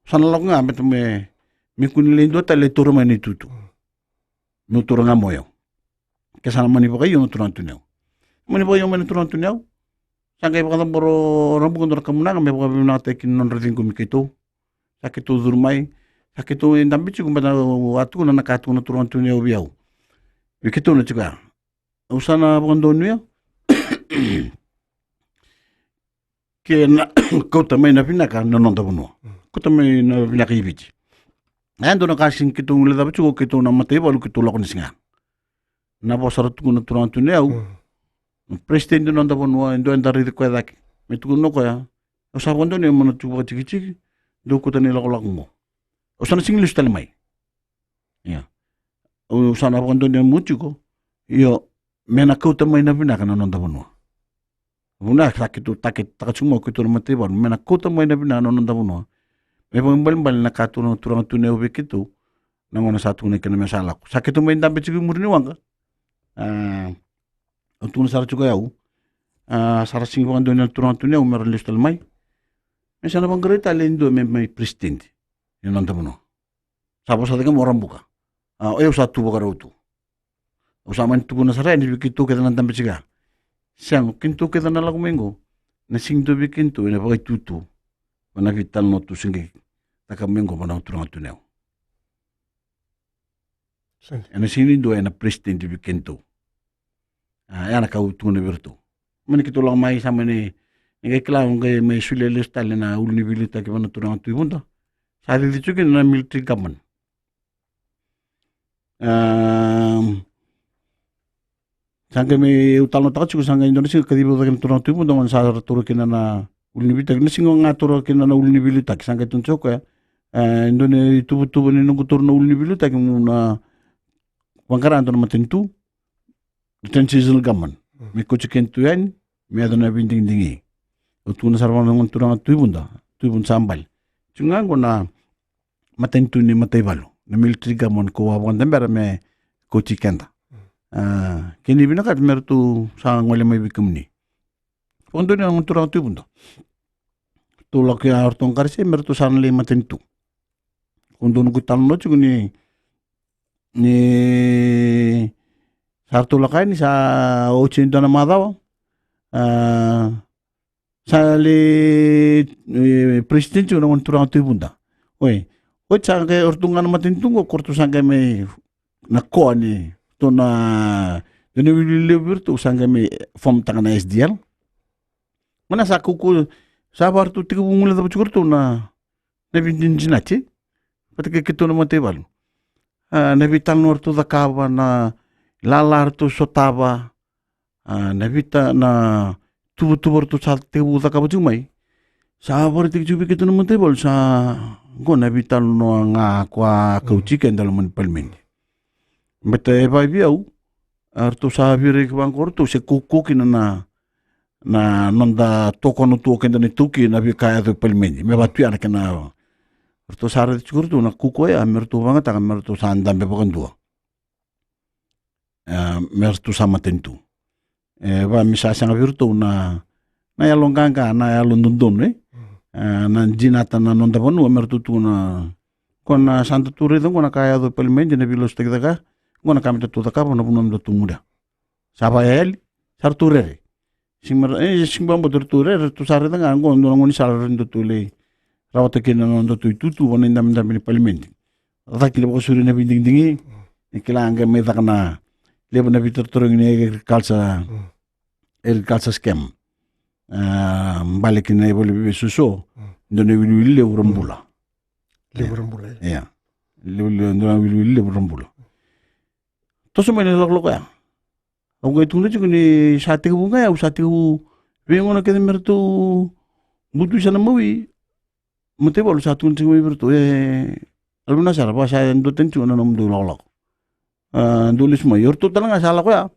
sa na lako ga, baleta me, me kua ni lai dua tale e taura mai na itutu. Mm. Meu taura ga mai o yau. Ke sa na mani vakaio na turaga tu na yau. Mani vakaio mai na turaga tu na yau. Sa qai vakacabora o Rabuka dua na kamunaga me vakavinavinakataki kina na nodra ciqomi keitou. Sa keitou curu mai. Sa keitou e dabe tiko, baleta au a tukuna na ka a tukuna na turaga tu na yau vei au. Vei keitou na tiko ya. Au sa na vakadonuya. Ke na kauta mai na vinaka na noda vanua. Mm. Kauta mai na vinaka i Viti. E dua na ka sega ni keitou guilecava tiko, keitou na mataivalu keitou lako na siga. Na vosa ra tukuna na turaga tu na yau. Mm. Na president ni noda vanua, e dua eda raici koya cake. Me tukuna o koya. Au sa vakadonuya mo na tu vakatikitiki. Dou kauta na ilakolako qo. Au sa na sega ni lesu tale mai. Ia. Au sa na vakadonuya mo tiko. Io, me na kauta mai na vinaka na noda vanua. Vuna sa keitou taketaka tiko mai o keitou na mataivalu, me na kauta mai na vinaka na noda vanua. Me vakaibalebale na ka tukuna na turaga tu na yau vei keitou, na gauna sa tukuna kina me sa lako. Sa keitou mai dabe tiko i muri ni waqa. A, au tukuna sara tiko o yau. A, sa ra sega ni vakadonuya na turaga tu na yau me ra lesu tale mai. Me sa na vaqarai tale e dua me mai president ni noda vanua. Sa vosa cake mai o Rabuka. A, o yau sa tu vakarau tu. Au sa mani tukuna sara yani vei keitou kece na dabe tiko ya. Sega, o keitou kece na lako mai qo. Na sega ni dua vei keitou ena vakaitutu. Vua na veitalanoa tou se qai caka mai qo vua na turaga tu na yau. Sega. Ena sega ni dua ena president vei keitou. A, ya na ka au tukuna vei iratou. Mani keitou lako mai sa mani, ni qai kila au qai mai solia lesu tale na ulu ni veiliutaki vua na turaga Tui Vuda. Sa cici tiko kina na military government. Am, sa qai mai au talanoataka tiko, sa qai dua na siga kacivi au cake na turaga Tui Vuda, gauna sa ra taura kina na ulu ni veiliutaki. Na siga ga taura kina na ulu ni veiliutaki, sa qai tukuna tiko o koya, e, dua na ituvatuva ni noqu taura na ulu ni veiliutaki, meu na vaqara dua na matanitu. Transitional government. Mm. Me kauti keitou yani, me yaco na veidigidigi. Au tukuna sara vua na gone turaga Tui Vuda, Tui Vuda sa bale. Tiko ga qo na, matanitu ni mataivalu, na military government ko a vakadabera me kauti keda. A, kei ni vinakati me ratou sa gole mai vei kemuni. Vakadua ni na gone turaga tu i Vuda. Ratou lako ya o ratou o Qarase me ratou sa na lai matanitu. Ko dua noqu italanoa tiko ni, ni sa ratou lako yani sa oti e dua na macawa. A, sa lai, e, president tiko na gone turaga tu i Vuda. Oi, oti sa qai o ratou ga na matanitu qo, ko ratou sa qai mai na koa ni ratou na, dua na iwiliwili levu vei ratou sa qai mai form-taka na S D L. Gona sa kaukauwa, sa vaka ratou tekivu guilecava tiko ratou na, na veidinadinati vata kei keitou na mataivalu. A, na veitalanoa ratou cakava, na ilala ratou sotava, a, na veita, na tuvatuva ratou sa tekivu cakava tiko mai. Sa vakaraitaki tiko vei keitou na mataivalu sa qo na veitalanoa ga ko a kauti keda e loma ni palimedi. Baleta e vaka vei au, a, ratou sa veirai vaqo ratou se kaukauwa kina na, na noda tokona tu o keda na iTaukei na veika e yaco i palimedi. Me vaka tu ya na kena, ratou sa raica tiko ratou na kaukauwa ya me ratou vagataka me ratou sa dabe vakadua. E, me ratou sa matanitu. E vaka me sa sega vei ratou na, na yaloqaqa, na yalododonu, e? E, na dinata na noda vanua me ratou tukuna, ko na sa datou raica qo na ka yaco i palimedi, na veilasutaki caka, qo na ka me datou cakava, na vanua me datou muria. Sa vakayali, sa ratou rere. Sega me ra-, e, sega vakabauta ratou rere, ratou sa raica ga qo dua na gaunisala ratou lai rawata kina na nodatou itutu, vaka na idabedabe ni palimedi. Caka kina vakasauri na veidigidigi, ni kila qai mai caka na levu na veitarotarogi ni agriculture, agriculture scam. A, bale kina na ivola veivesu so, dua na iwiliwili levu ra bula. Levu ra bula, e. Ia. Levu, levu, dua na iwiliwili levu ra bula. Toso mai na ilakolako ya. Au qai tukuna tiko ni sa tekivu ga ya, au sa tekivu veigauna kece me ratou butuisa na mawi. Mataivalu sa tukuna tiko mai vei ratou, e, au vinaka sara, vaka sa dua tani tiko na nomudou ilakolako. A, dou lesu mai. O ratou tale ga sa lako ya.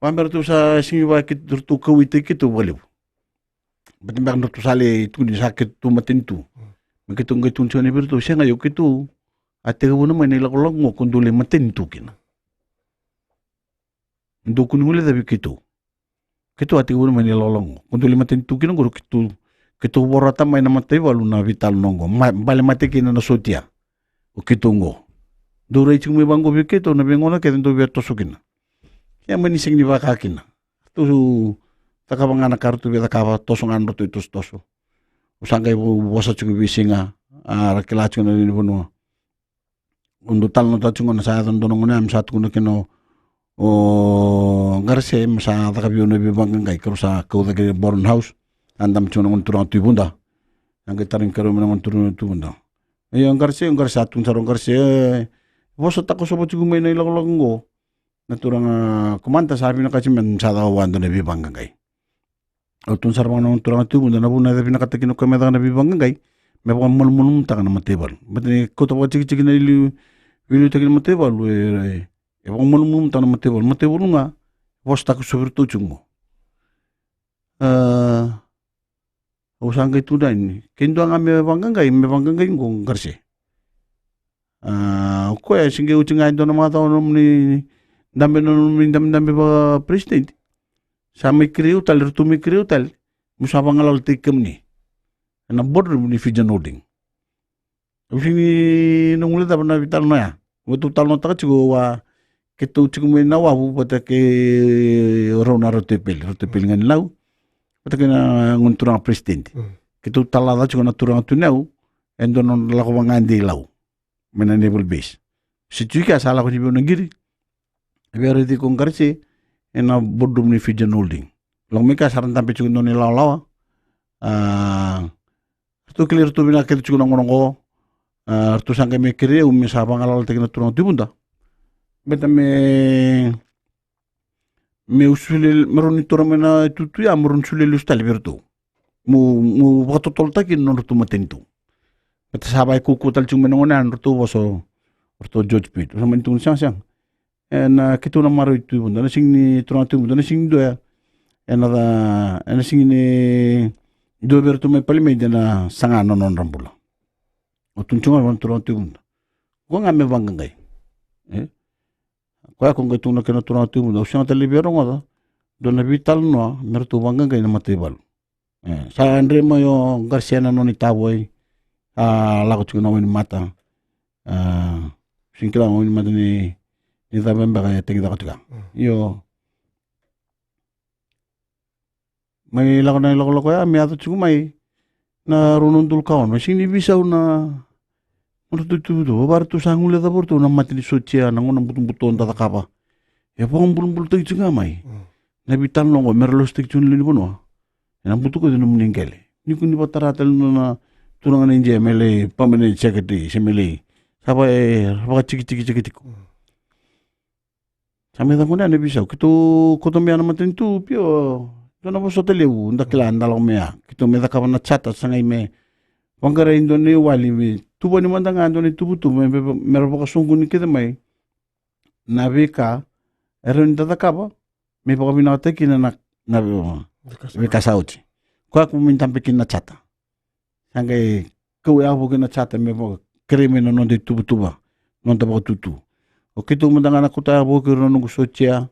Vaka me ratou sa sega ni vaka keitou, ratou kauwaitaki keitou vakalevu. Baleta beka ni ratou sa lai tukuni sa keitou matanitu. Me keitou qai tukuna tiko yani vei ratou, sega, io keitou a tekivuna mai na ilakolako qo ko dou lai matanitu kina. Dou kua ni guilecavi keitou. Keitou a tekivuna mai na ilakolako qo ko dou lai matanitu kina qo, keitou, keitou vorata mai na mataivalu na veitalanoa qo. Ma, bale mate kina na sotia. O keitou qo. Dou rai tiko mai vaqo vei keitou na veigauna kece dou via toso kina. Ia mani sega ni vaka kina. Ratou cakava ga na ka ratou via cakava, toso ga na nodratou itosotoso. Au sa qai vo-, vosa tiko veisiga, a, ra kila tiko na lewe ni vanua. Au dau talanoataka tiko gona sa yaco na dua na gauna ya me sa tukuna kina o, o Qarase me sa caka vei au na veivaqaqai, keirau sa kau cake i Boron House, a dabe tiko na gone turaga Tui Vuda. A qai tarogi keirau mai na gone turaga Tui Vuda. Io, o Qarase, o Qarase, sa tukuna sara o Qarase, e, vosataka sova tiko mai na ilakolako qo na turaga komada, sa vinakati me sa caka vua e dua na veivaqaqai. Au tukuna sara vua na turaga Tui Vuda, na vuna e vinakata kina o koya me caka na veivaqaqai, me vakamalumalumutaka na mataivalu. Baleta ni kauta vakatikitiki na iliu, veiliutaki na mataivalu, e, e vakamalumalumutaka na mataivalu. Mataivalu ga, vosataka sova vei iratou tiko qo. E, au sa qai tukuna yani, ke dua ga me vaqaqai, me vaqaqai qo Qarase. A, o koya e se qai oti ga e dua na macawa na nomuni dabe, na nomuni dabedabe vakaperesitedi. Sa mai kerei au tale, ratou mai kerei au tale. Meu sa vagalalataki kemuni ena boardroom ni Fijian Holding. Au sega ni na guilecava na veitalanoa ya. Au tou talanoataka tiko, au a, keitou tiko mai na wavu vata kei rau na Rautepeli, Rautepeli Ganilau. Vata kei na gone turaga peresitedi. Keitou talaca tiko na turaga Tui Nayau e dua na nodra lako vagade i Lau mai na naval base. Se tu i kea sa lako ni vei au na qiri. E via raici iko Qarase ena boardroom ni Fijian Holding. Lako mai kea sa ra dabe tiko e dua na ilawalawa. A, ratou kilai ratou vinaka kece tiko na gauna oqo. A, ratou sa qai mai kerei au me sa vagalalataki na turaga Tui Vuda. Baleta me, meu solia, me rawa ni taura mai na itutu ya, me rawa ni solia lesu tale vei iratou. Meu, meu vakatotolotaka kina na nodratou matanitu. Baleta sa vakaukauwa tale tiko mai na gauna ya na nodratou vosa o ratou George Pitt. Sa mani tukuna sega, sega. Ena keitou na marau i Tui Vuda, ena sega ni turaga Tui Vuda, ena sega ni dua ya. Ena, ena sega ni dua vei iratou mai palimedi ena saga na nodra bula. O tukuna tiko ga vua na turaga tu e vuda. Ko ga me vaqaqai. E? Koya ko qai tukuna kina na turaga tu e vuda. Au sega tale ni via rogoca dua na veitalanoa me ratou vaqaqai na mataivalu. E, sa dre mai o Garcia na nona itavoi. A lako tiko na wainimata. A, sega ni kila na wainimata ni, ni cava beka e tagicaka tiko. Mm. Io. Mai lako na ilakolako ya, me yaco tiko mai na rua na udolu ka ono. Sega ni veisau na nodratou ituvatuva. Varatou sa guilecava o ratou na mate ni sotia, na gauna butobuto da cakava. E vakabulabulataki tiko ga mai. Mm. Na veitalanoa oqo, me ra lasutaki tiko na lewe ni vanua. E na butuka na nomuni qele. Ni ko ni vakatara tale na turaga na Idia me lai permanent secretary, se me lai. Sa va e, vakatikitiki tiko. Mm. Sa mai caka gona na veisau. Keitou kauta mai ya na matanitu, pio, dua na vosota levu, da kila, da lako mai ya. Keitou mai cakava na charter, sa qai me vaqarai dua na iwali, me tuvani mada ga dua na ituvatuva, me, me, me ra vakasoqoni kece mai na veika e rawa ni da cakava, me vakavinakataki kina na, na, na veika sa oti. Koya ko me dabe kina na charter. Sa qai kau yavoki na charter me vaka, kerei mai na noda ituvatuva, noda vakatutu. O keitou mada ga na kauta yavoki ira na noqu sotia,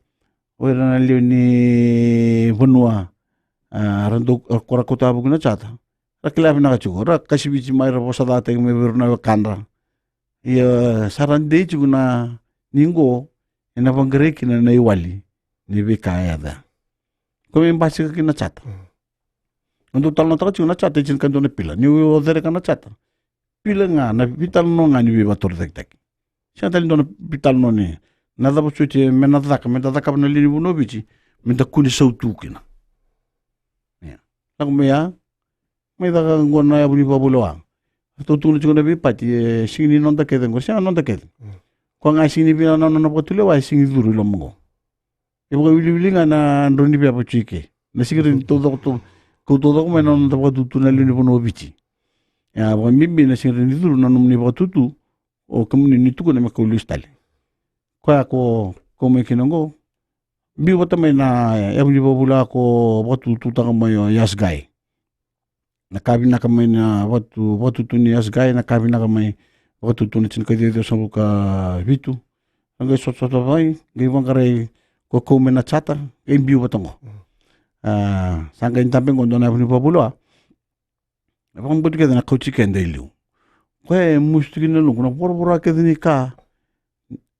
o ira na lewe ni vanua, a, ra dau, ra, ko ra kauta yavoki na charter. Ra kila vinaka tiko, ra kasiviti mai, ra vosacataki mai vei ira na wekadra. Ia, sa ra dei tiko na, ni qo, e na vaqarai kina na iwali ni veika e yaco ya. Ko me basika kina na charter. Mm. O dau talanoataka tiko na charter, e tini ka dua na pila. Ni o cereka na charter, pila ga, na veitalanoa ga ni veivakatorocaketaki. Sega tale dua na veitalanoa ni na cava soti me na caka, me da cakava na lewe ni vanua o Viti, me da kune sautu kina. Ia. Lako mai ya, mai caka qo na yavu ni vakavulewa. Ratou tukuna tiko na veipati, e sega ni noda kece qo, sega noda kece. Mm. Ko ga e sega ni vinaka na nona vakatulewa, e sega ni curu i loma qo. E vakawiliwili ga na drau ni veva tiko i ke. Na sega ni taucoko tu, kau taucoko mai na noda vakatutu na lewe ni vanua o Viti. Ia, vakabibi na sega ni curu na nomuni vakatutu, o kemuni ni tukuna me kau lesu tale. Koya ko, ko mai kina qo, biu vata mai na yavu ni vakavulewa ko vakatututaka mai o Yasgai. Na ka vinaka mai na vakatu, vakatutu ni Yasgai, na ka vinaka mai vakatutu na tini ka ciwa ciwasagavulu ka vitu. A qai sotasota mai, qai vaqarai ko kau mai na charter, qai biu vata qo. Mm. A, sa qai dabe qo dua na yavu ni vakavulewa. E vakabauti kece na kauti keda e liu. Koya e musu tiko na noqu, na voravora kece ni ka,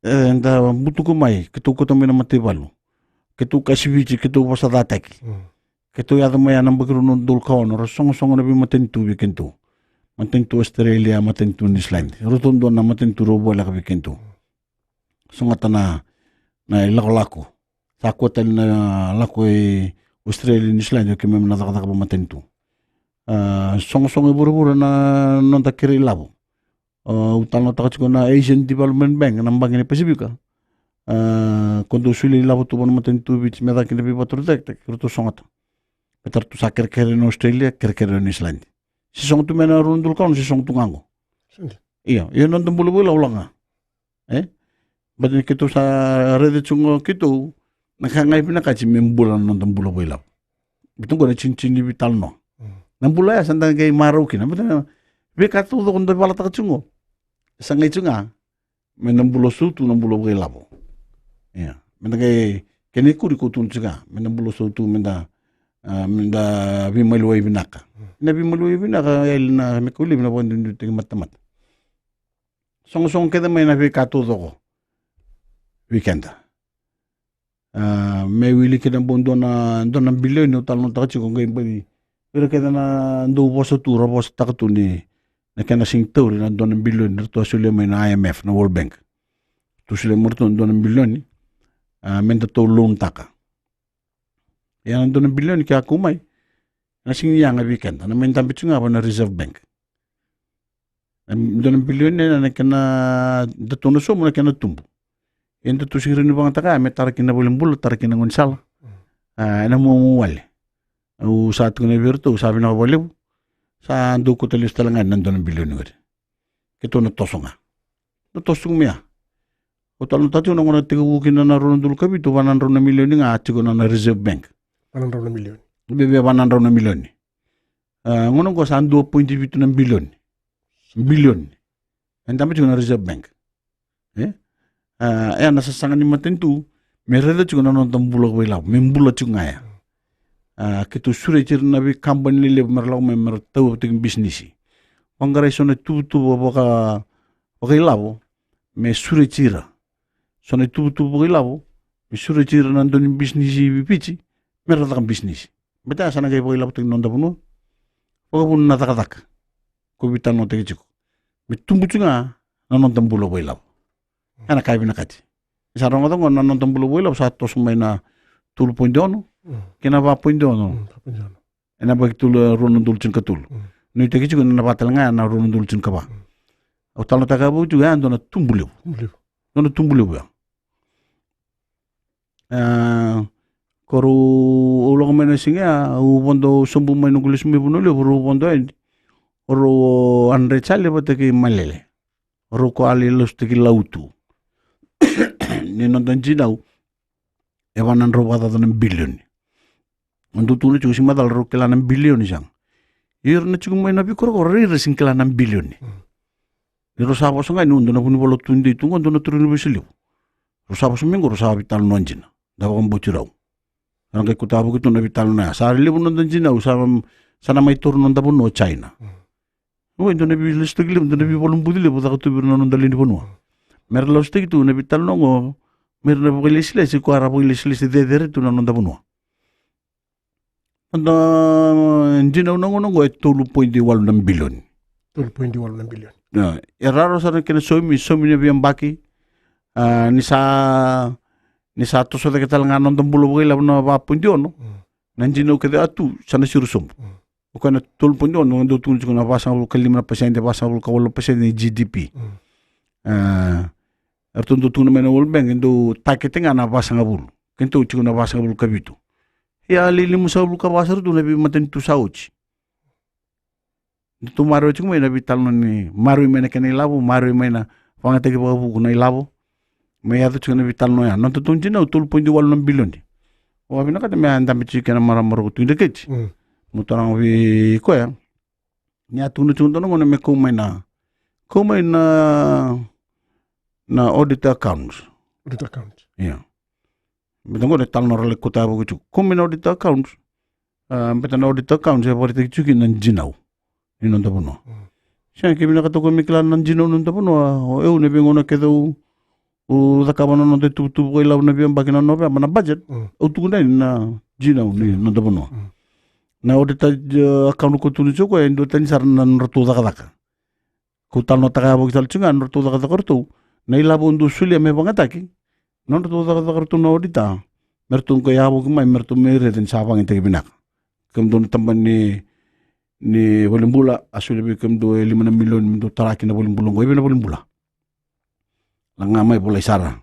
e, da butuka mai, keitou kauta mai na mataivalu. Keitou kasiviti, keitou vosacataki. Mm. Keitou yaco mai ya na yabaki rua na udolu ka ono, ra sogosogo na veimatanitu vei keitou. Matanitu Australia, matanitu New Zealand. Ratou dua na matanitu rau voleka vei keitou. Sogota na, na ilakolako. Sa kua tale na lako i Australia, New Zealand, o keimami na cakacaka vakamatanitu. A, sogosogo e vuravura na noda kerei lavo. A, au talanoataka tiko na Asian Development Bank, na baqe ni Pasifika. A, ko dau solia ilavo tu vua na matanitu Viti me caka kina veivakatorocaketaki, ratou sogota. Baleta ratou sa kerekere na Australia, kerekere na New Zealand. Se sogo tu mai na rua na udolu ka ono, se sogo tu ga qo. Io, io, noda bula vakailavo lako ga. E? Baleta ni keitou sa raica tiko ga o keitou, na ka ga e vinakati me bula na noda bula vakailavo. Baleta qo na tinitini ni veitalanoa. Mm. Na bula ya sa da qai marau kina. Baleta na veika taucoko da valataka tiko qo. Sa qai tiko ga me da bula sautu, na bula vakailavo. Ia. Me da qai, kena ikuri ko tukuna tiko ga, me da bula sautu, me da, a, me da veimaliwai vinaka. Mm. Na veimaliwai vinaka, e yali na, me kau laivi na vakaduiduitaki matamata. Sogosogo kece mai na veika taucoko vei keda. A, me wili kina bau dua na, dua na bilioni, au talanoataka tiko qai bau, ira kece na dau vosa tu, ra vosataka tu ni na kena sega ni tauri na dua na bilioni ratou a solia mai na I M F, na World Bank. Ratou solia mai ratou na dua na bilioni, a, me datou loan taka. Ia na dua na bilioni ke a kau mai, na sega ni yaga vei keda, na mai dabe tiko ga vua na Reserve Bank. Na dua na bilioni na, na kena, datou na sauma na kena tubu. Ia datou sega ni rawa ni vakayagataka ya me tara kina valenibula, tara kina gaunisala. Mm. A, ena muamua wale. Au sa tukuna vei iratou, sa vinaka vakalevu. Sa dau kauta lesu tale ga na dua na bilioni qori. Keitou na toso ga. Na toso tiko mai ya. Au talanoataka tiko na gauna tekivu kina na rua na udolu ka vitu, va na drau na milioni ga tiko na, na Reserve Bank. Va na drau na milioni. Veve va na drau na milioni. A, gauna qo sa dua poidi vitu na bilioni. Bilioni. E dabe tiko na Reserve Bank. E? A, e na sasaga ni matanitu me raica tiko na noda bula vakailavo, me bula tiko ga ya. A, keitou sureti ira na veikabani lelevu me ra lako mai me ra tauva tiko bisinisi. Vaqarai so na ituvatuva vaka, vakailavo me sureti ira. So na ituvatuva vakailavo me sureti ira na dau ni bisinisi i Viti me ra caka bisinisi. Baleta ya sa na qai vakailavotaki na noda vanua. Vakavuna na cakacaka ko veitalanoataki tiko me tubu tiko ga na noda bula vakailavo. E na ka e vinakati. Sa rogoca oqo na noda bula vakailavo sa toso mai na tolu poidi ono kei na va poidi ono. E na yabaki tolu, rua na udolu tinikatolu. Nuitaki tiko na va tale ga ya na rua na udolu tinikava. Au talanoataka vou tiko ya dua na tubu levu. Dua na tubu levu ya. A, ko rau, au lako mai na siga ya, au vodo sobu mai noqu lesu mai Vanua Levu, rau vodo yani. O rau o Andre Jale vata kei Malele. O rau ko a lai lasutaki Lautu. Ni noda dinau e va na drau vakacaca na bilioni. Au dau tukuna tiko, sega ni macala rau kila na bilioni sega. Ira na tiko mai na veikorokoro, ira sega ni kila na bilioni. Ni rau sa vosa ga ni dua na vunivola tudei tu qo, dua na turaga ni veisalivu. Rau sa vosa mai qo, rau sa veitalanoa dina. Da vakabauti rau. Ra qai kauta vuki tu na veitalanoa ya. Sa levu noda dinau, sa, sa na mai taura noda vanua o China. Oi, dua na veilasutaki levu, dua na veivalubuci levu caka tu vei ira na noda lewe ni vanua. Me ra lasutaki tu na veitalanoa qo, me ra na vakailesilesi, ko era vakailesilesi cecere tu na noda vanua. Noda dinau na gauna oqo e tolu poidi walu na bilioni. Tolu poidi walu na bilioni. E raro sara na kena saumi, saumi na veiyabaki. A, ni sa, ni sa toso cake tale ga na noda bula vakailavo na va poidi ono. Na dinau kece a tu sa na siro sobu. O koya na tolu poidi ono, dau tukuna tiko na vasagavulu ka lima na pasede, vasagavulu ka walu na pasede ni G D P. E, eratou dau tukuna mai na World Bank, e dau takete ga na vasagavulu. Kedatou tiko na vasagavulu ka vitu. Ia, lai limasagavulu ka va sara tu na veimatanitu sa oti. Datou maroroi tiko mai na veitalanoa ni maroroi mai na kena ilavo, maroroi mai na vagataki vakavuku na ilavo. Me yaco tiko na veitalanoa ya. Nodatou dinau tolu poidi walu na bilioni. Au a vinakata me a dabe tiko kei na marama roko tu i Dreketi. Mo taraga vei koya. Ni a tukuna tiko dua na gauna me kau mai na, kau mai na, na audit accounts. Audit accounts. Ia. Baleta qo na italanoa ra lai kauta vuki tiko. Kau mai na audit accounts. A, baleta na audit accounts e vakaraitaki tiko kina na dinau ni noda vanua. Sega, ke vinakata ko me kila na dinau ni noda vanua, o au na veigauna kece au, au cakava na noda ituvatuva vakailavo na veiyabaki na Noveba, na budget. Au tukuna yani na dinau ni noda vanua. Na audit, e, account ko tukuna tiko, e dua tani sara na nodratou cakacaka. Kau talanoataka yavoki tale tiko ga na nodratou cakacaka ratou. Na ilavo dau solia me vagataki, na nodratou cakacaka ratou na audit. Me ratou qai yavoki mai, me ratou mai raica ni sa vagaitaki vinaka. Kemudou na tabana ni, ni valenibula, a solia vei kemudou e lima na milioni me dou tara ki na valenibula oqo. E vei na valenibula? Laga mai, volai sara.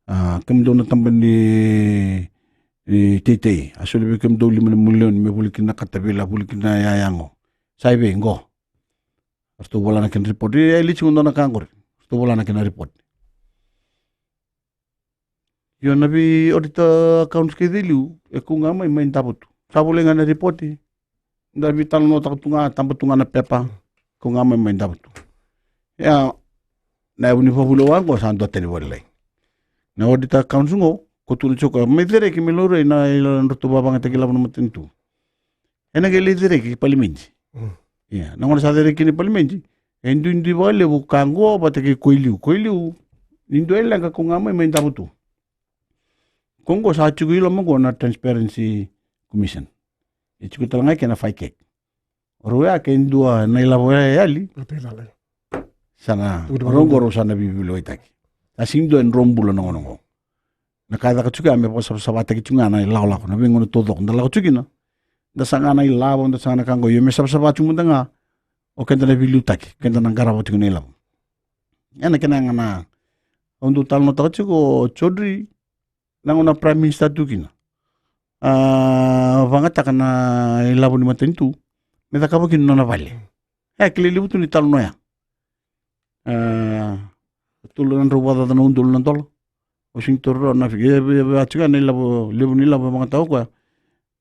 A, kemudou na tabana ni, ni teitei, a solia vei kemudou lima na milioni me voli kina na katavila, voli kina na yayago. Sa i vei qo? Eratou vola na kena report. E, e lisi qo dua na ka qori. Eratou vola na kena report. Io, na vei audit accounts kece e liu, e kau ga mai, mai davo tu. Sa volai ga na report. Da veitalanoataka tu ga, taba tu ga na pepa. Kau ga mai, mai davo tu. Ia, na yavu ni vakavulewa qo sa dua tani vakalailai. Na audit accounts qo, ko tukuna tiko mai cereki me laurai na, na nodratou vavagataki ilavo na matanitu. Ena qai lai cereki ki palimedi. Ia, na gauna sa cereki kina i palimedi, e duidui vakalevu ka qo vata kei ko i liu, ko i liu. Ni dua e leqa, kau ga mai, mai davo tu. Ko qo sa tiko i loma qo na Transparency Commission. E tiko tale ga kei na FICAC. O rau ya ke dua na ilavo ya e yali. Sa na, o rau qo rau sa na veivulewaitaki. Sa sega ni dua e dro bula na gauna qo. Na ka e caka tiko ya me vakasavasavataki tiko ga na ilakolako, na veigauna taucoko da lako tiko kina. Da saga na ilavo, da saga na ka qo, io me savasava tiko mada ga o keda na veiliutaki, keda na qarava tiko na ilavo. Ena kena yaga na, au dau talanoataka tiko o Chaudhry, na gauna Prime Minister tu kina. A, vagataka na ilavo ni matanitu me cakava kina nona vale. E kilai levu tu ni talanoa ya. A, tolu na drau vakacaca na udolu na dola. Au sega ni taura rawa na fika, e, e, e, a tiko ya na ilavo, levu ni ilavo e vagataka o koya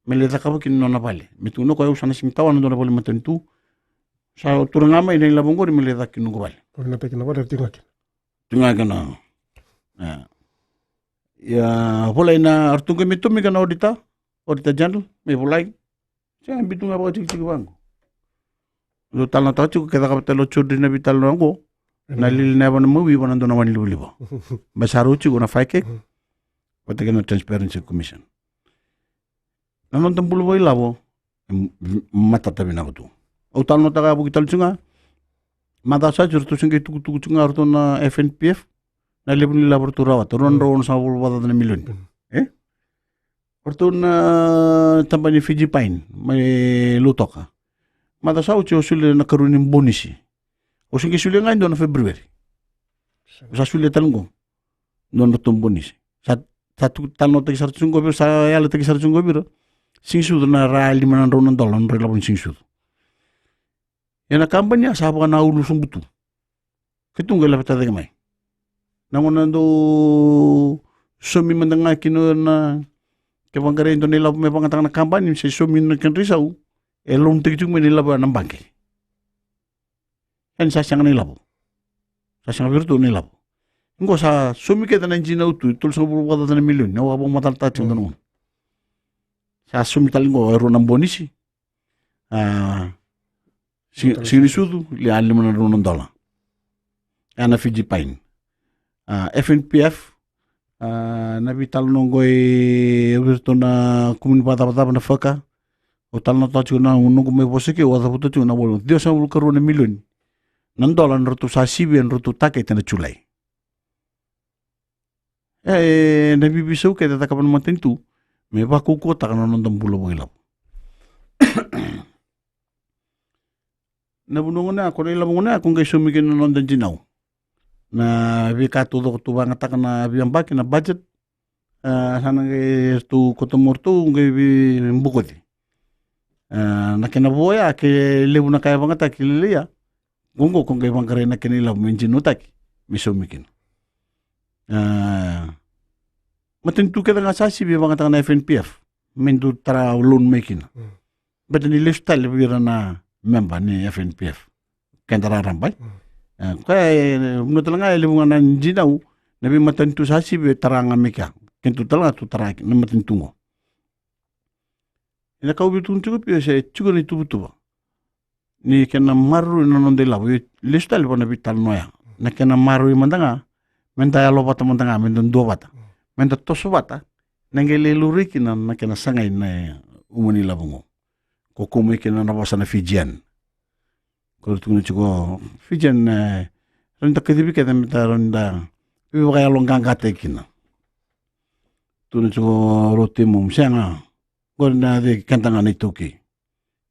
me lai cakava kina nona vale. Me tukuna o koya, au sa na sega ni tawana dua na vale matanitu. Sa tura ga mai na ilavo oqori me lai caka ki noqu vale. Ko vinakata kina vale, era tiko ga kina. Tiko ga kina. Ia. Ia, volai na, ratou qai mai tomika na auditor, Auditor General, me volai. Sa biu tu ga vakatikitiki vaqo. Dou talanoataka tiko, ke cakava tale o Jodri na veitalanoa oqo, na lili na yava na mawi vua na dua na wanilivaliva. Me sa rau tiko na FICAC vata kei na Transparency Commission. Na noda bula vakailavo e m-, m-, matata vinaka tu. Au talanoataka ya vuki tale tiko ga. Macawa sa oti ratou se qai tukutuku tiko ga o ratou na F N P F, na levu ni lavo ratou rawata, rua na drau onosagavulu vakacaca na milioni. E? O ratou na tabana ni Fiji Pine mai Lautoka. Macawa sa oti au solia na karua ni bonisi. Au se qai solia ga e dua na February. Au sa solia tale qo. Nodratou bonisi. Sa, sa tu talanoataki sara tu qo vei ira, sa yalataki sara tu qo vei ira. Siga ni sucu na ra lima na drau na dola, na drau ilavo ni siga ni sucu. Ia na kabani ya sa vaka na ulu sobu tu. Keitou qai laveta cake mai. Na gauna dou saumi mada ga kina na, ke vaqarai e dua na ilavo me vakayagataka na kabani, se saumi na kedra isau, e loan-taki tiko mai na ilavo ya na baqe. Ia ni sa sega na ilavo. Sa sega vei iratou na ilavo. Qo sa saumi kece na dinau tu, tolusagavulu vakacaca na milioni, au a vakamacalataka tiko na gauna. Sa saumi tale qo e rua na bonisi. A, siga, siga ni sucu, lia lima na drau na dola. Ena Fiji Pine. A, F N P F, a, na veitalanoa qo e vei iratou na kumuni vakacavacava na faka. Au talanoataka tiko na noqu mai vosa kei au a cavuta tiko na walu, ciwasagavulu karua na milioni na dola na ratou sa sivia na ratou takete ena Julai. E, na veiveisau kece e cakava na matanitu me vakaukauwataka na noda bula vakailavo. Na vanua gona ya, ko na ilavo gona ya, ko qai saumi kina na noda dinau. Na veika taucoko tou vakayagataka na veiyabaki, na budget, a, sa na qai ratou koto mai o ratou qai veibokoci. A, na kena vo ya, ke levu na ka e vakayagataki lailai ya, qo, qo ko qai vaqarai na kena ilavo me dinautaki me saumi kina. A, matanitu kece ga sa sivi e vakayagataka na F N P F me dou tara loan mai kina. Baleta ni lesu tale vei ira na memba ni F N P F. Keda raraba. A, koya e, e, vanua tale ga e levu ga na dinau, na veimatanitu sa sivi e tara ga mai kea. Keitou tale ga tou tara na matanitu qo. Ena ka au via tukuna tiko vei iko, se tiko na ituvatuva ni kena maroroi na noda ilavo, e lesu tale vua na veitalanoa ya. Na kena maroroi mada ga, meda yalovata mada ga, meda duavata, meda toso vata, na qai lai laurai kina na kena sagai na uma ni ilavo qo. Ko kau mai kina na vosa na Fijian. Ko tukuna tiko Fijian, e, rawa ni da kacivi kece, meda rawa ni da veivakayaloqaqataki kina. Tukuna tiko Rotemu, sega, qori na cei, keda ga na iTaukei.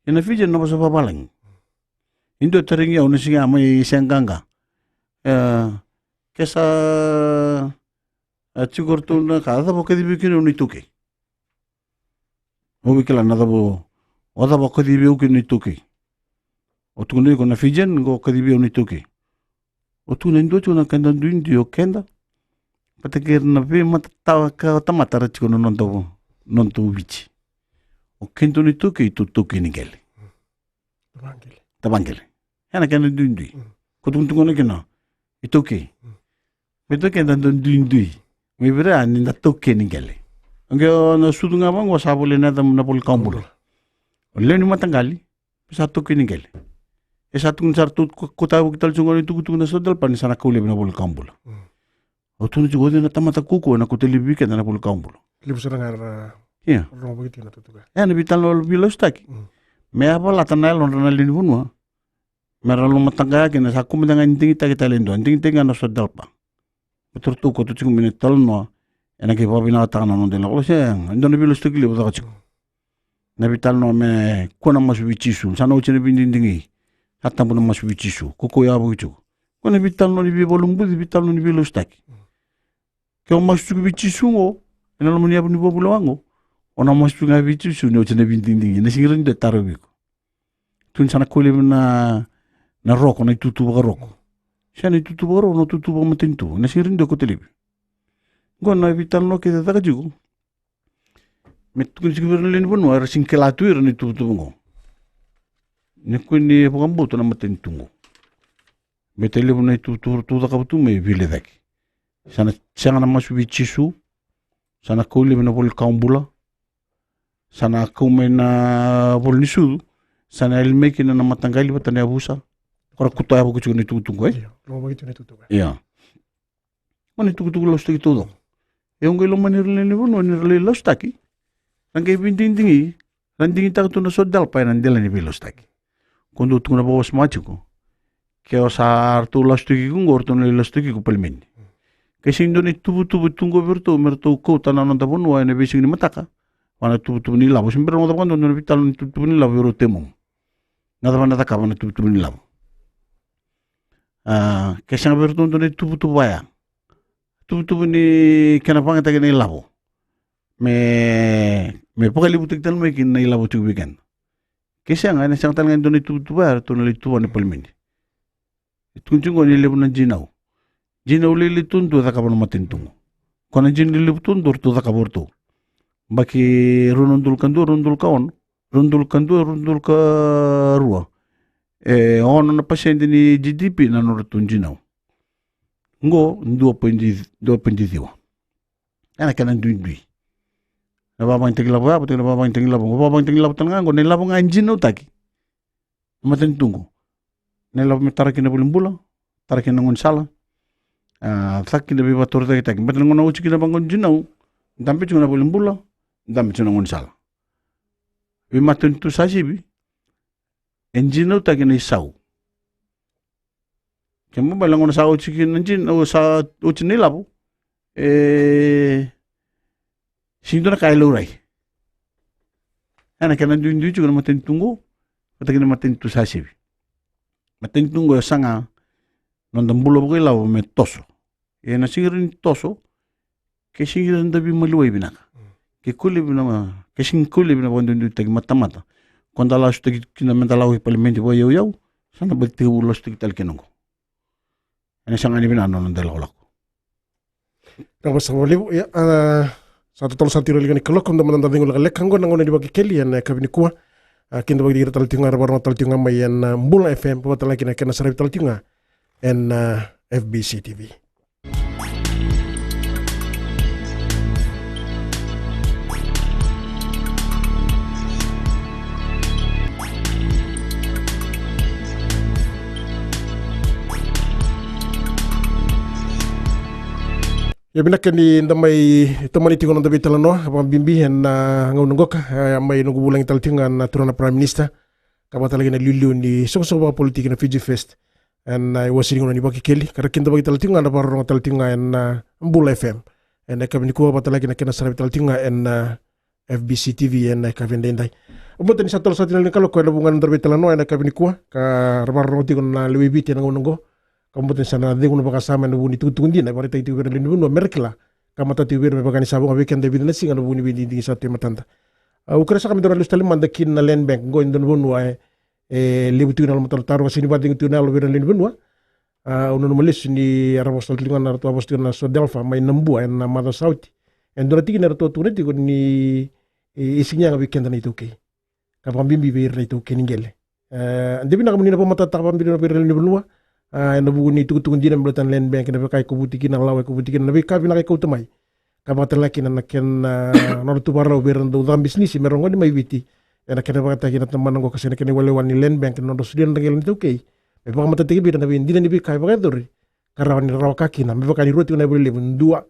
Ia na Fijian na vosa vavalagi. E dua e tarogi au na siga mai Seaqaqa. E, ke sa, e, tiko ratou na ka, a cava o kacivi au kina na iTaukei? Au via kila na cava, o cava o kacivi au kina na iTaukei? Au tukuna iko na Fijian, qo o kacivi au na iTaukei. Au tukuna e dua tiko na keda duidui o keda vata kei ira na veimatatawa ka tamata era tiko na noda, noda Viti. O keda na iTaukei, tou taukei ni qele. Tavaqele. Tavaqele. Ena kena duidui. Mm. Ko tukuna tiko na kena iTaukei. Mm. Me taukei da dau duidui. Mai vei ira ni da taukei ni qele. Oqo na sucu ga vaqo sa volai na yaca na voli kawa bula. O lewe ni mataqali, me sa taukei ni qele. E sa tukuni sara tu, ko, ko tavuki tale tiko na itukutuku na social diaper ni sa na kau laivi na voli kawa bula. Mm. Au tukuna tiko, o cei na tamata kaukaua ena kauta laivi vei keda na voli kawa bula? Levu sara ga era, ia, rogo vakatikina na tutuka. E, na veitalanoa veilasutaki. Mm. Me yavalata na yalodra na lewe ni vanua. Me ra lomataqaya kina, sa kua mada ga ni digitaki tale e dua, digitaki ga na social diaper. Me ratou kauta tiko mai na italanoa, ena qai vakavinakataka na noda ilavo. Se, e dua na veilasutaki levu caka tiko. Na veitalanoa me kua na masu vei Jisu, sa na oti na veidigidigi. Sa tabu na masu vei Jisu, ko koya vakaitiko. Ko na veitalanoa ni veivakalolobuci, veitalanoa ni veilasutaki. Ke o masu tiko vei Jisu qo, ena loma ni yavu ni vakavulewa qo, o na masu tiko ga vei Jisu ni oti na veidigidigi. Na sega ni dua e tarovi iko. Tukuni sa na kau laivi na, na roko, na itutu vakaroko. Se na itutu vakaroko, na itutu vakamatanitu. Na sega ni dua e kauta laivi. Qo na veitalanoa kece caka tiko. Me tukuni tiko vei ira na lewe ni vanua, era sega ni kila tu ira na ituvatuva qo. ni kua ni vakabauta na matanitu qo. Baleta e levu na ituvatuva ratou cakava tu me veilecayaki. Sa na sega na masu vei Jisu. Sa na kau laivi na ivola ni kawa bula. Sa na kau mai na ivola ni sucu. Sa na yali mai kina na mataqali vata na yavusa. Ko ra kuta yavaki tiko na itukutuku, e? Io, lomavaki tiko na itukutuku, e. Ia. Ko na itukutuku lasutaki taucoko. E, au qai lomani ira na lewe ni vanua ni ra lai lasutaki. Ra qai veidigidigi. Ra digitaka tu na SODELPA ena dela ni veilasutaki. Ko dou tukuna vakawasoma tiko. Ke o sa ratou lasutaki iko qo, ratou na lai lasutaki iko palimedi. Ke sega ni dua na ituvatuva tu qo vei ratou me ratou kauta na noda vanua ena veisiga ni mataka. Vaka na tuvatuva ni lavo, se bera na noda vakadua na veitalanoa ni tuvatuva ni lavo vei rau, temum. Na cava na cakava na tuvatuva ni lavo? A, ke sega vei ratou dua na ituvatuva ya, tuvatuva ni kena vakayagataki na ilavo me, me vakalevutaki tale mai kina na ilavo tiko vei keda. Ke sega, ena sega tale ga ni dua na ituvatuva ya ratou na lai tuva na palimedi. E tukuni tiko qo ni levu na dinau. Dinau lailai duadua e cakava na matanitu qo. Ko na dinau lelevu duadua ratou cakava o ratou. Baki rua na udolu ka dua, rua na udolu ka ono, rua na udolu ka dua, rua na udolu ka rua. E ono na pasede ni GDP na nodratou dinau. Qo dua poidi, dua poidi ciwa. Ena kena duidui. Na vavagitaki lavo ya vata kei na vavagitaki lavo qo, vavagitaki lavo tale ga qo, na ilavo ga e dinautaki. Matanitu qo. Na ilavo me tara kina na valenibula, tara kina na gaunisala. A, caka kina veivakatorocaketaki. Baleta na gauna oti kina vaqo na dinau, dabe tiko na valenibula, dabe tiko na gaunisala. Veimatanitu sa sivi, e dinautaki na isau. Kena ibalebale na gauna sa oti kina na dinau, sa oti na ilavo, e, sega ni dua na ka e laurai. Ena kena duidui tiko na matanitu qo vata kei na matanitu sa sivi. Matanitu qo e saga noda bula vakailavo me toso. Ena sega ni toso ke sega ni da veimaliwai vinaka. Ke kau laivi na, ke sega ni kau laivi na vakaduiduitaki matamata. Ko da lasutaki kina me da lako i palimedi vakayauyau, sa na baci tekivu lasutaki tale kina qo. Ena sega ni vinaka na noda ilakolako. Vinaka vakalevu. Ia, a, sa totolo sara tiko na ligana ni kaloko, da mada da cegu lekaleka qo na gauna ni Vakekeli ena yakavi nikua. A, kidavaki ira tale tiko ga, ra vakarorogo tale tiko ga mai ena, a, Bula FM, vata tale ga kina kena saravi tale tiko ga ena, a, FBC TV. Ia vinaka ni da mai tomani tiko na noda veitalanoa vakabibi ena, a, gauna qoka, e, mai noqu vulagi tale tiko ga na turaga na Prime Minister, ka vaka tale ga na iliuliu ni soqosoqo vakapolitiki na Fiji First. Ena, a, iwase ni gauna ni Vakekeli, ka ra kidavaki tale tiko ga na vakarorogo tale tiko ga ena, a, Bula FM. Ena yakavi nikua vata tale ga kina kena saravi tale tiko ga ena, a, FBC TV ena yakavi edaidai. Au vakabauta ni sa totolo sara tiko na ligana ni kaloko ena vuqa na noda veitalanoa ena yakavi nikua, ka ra vakarorogo tiko na lewe i Viti ena gauna qo. Ka au vakabauta ni sa na cegu na vakasama ena vuku ni tukutuku dina e vakaraitaki tiko vei ira na lewe ni vanua me ra kila, ka matata tiko vei ira me vaka ni sa vo ga vei keda e vica na siga na vuku ni veidigidigi sa tu e matada. A, au kerea saka me daru na lesu tale mada ki na Land Bank, qo e dua na vanua e, e levu tiko na yalomatataro ka sega ni vakacegu tiko na yalo vei ira na lewe ni vanua. A, au nanuma lesu ni era vosa tale tiko ga na, ratou a vosa tiko na SODELPA mai Nabua ena macawa sa oti. E dua na tikina eratou a tukuna tiko ni, e, e sega ni yaga vei keda na iTaukei, ka vakabibi vei ira na iTaukei ni qele. E, de vinaka mo ni na vakamatatataka vakabibi vei ira na lewe ni vanua, a, ena vuku ni tukutuku dina me baleta na Land Bank, na veika e kovuti kina, na lawa e kovuti kina, na veika vinaka e kauta mai. Ka vaka tale ga kina na kena, a, nodratou vakarau vei ira na dau caka bisinisi me ra gole mai Viti. Ena kena vakayagataki na tabana qo ka sega na kena iwalewale ni Land Bank ena nodra solia na nodra qele na iTaukei. Me vakamatatataki vei ira na veidina ni veika e vakayacori, ka rawa ni ra rawa ka kina, me vaka ni rua tiko na ivola levu, dua,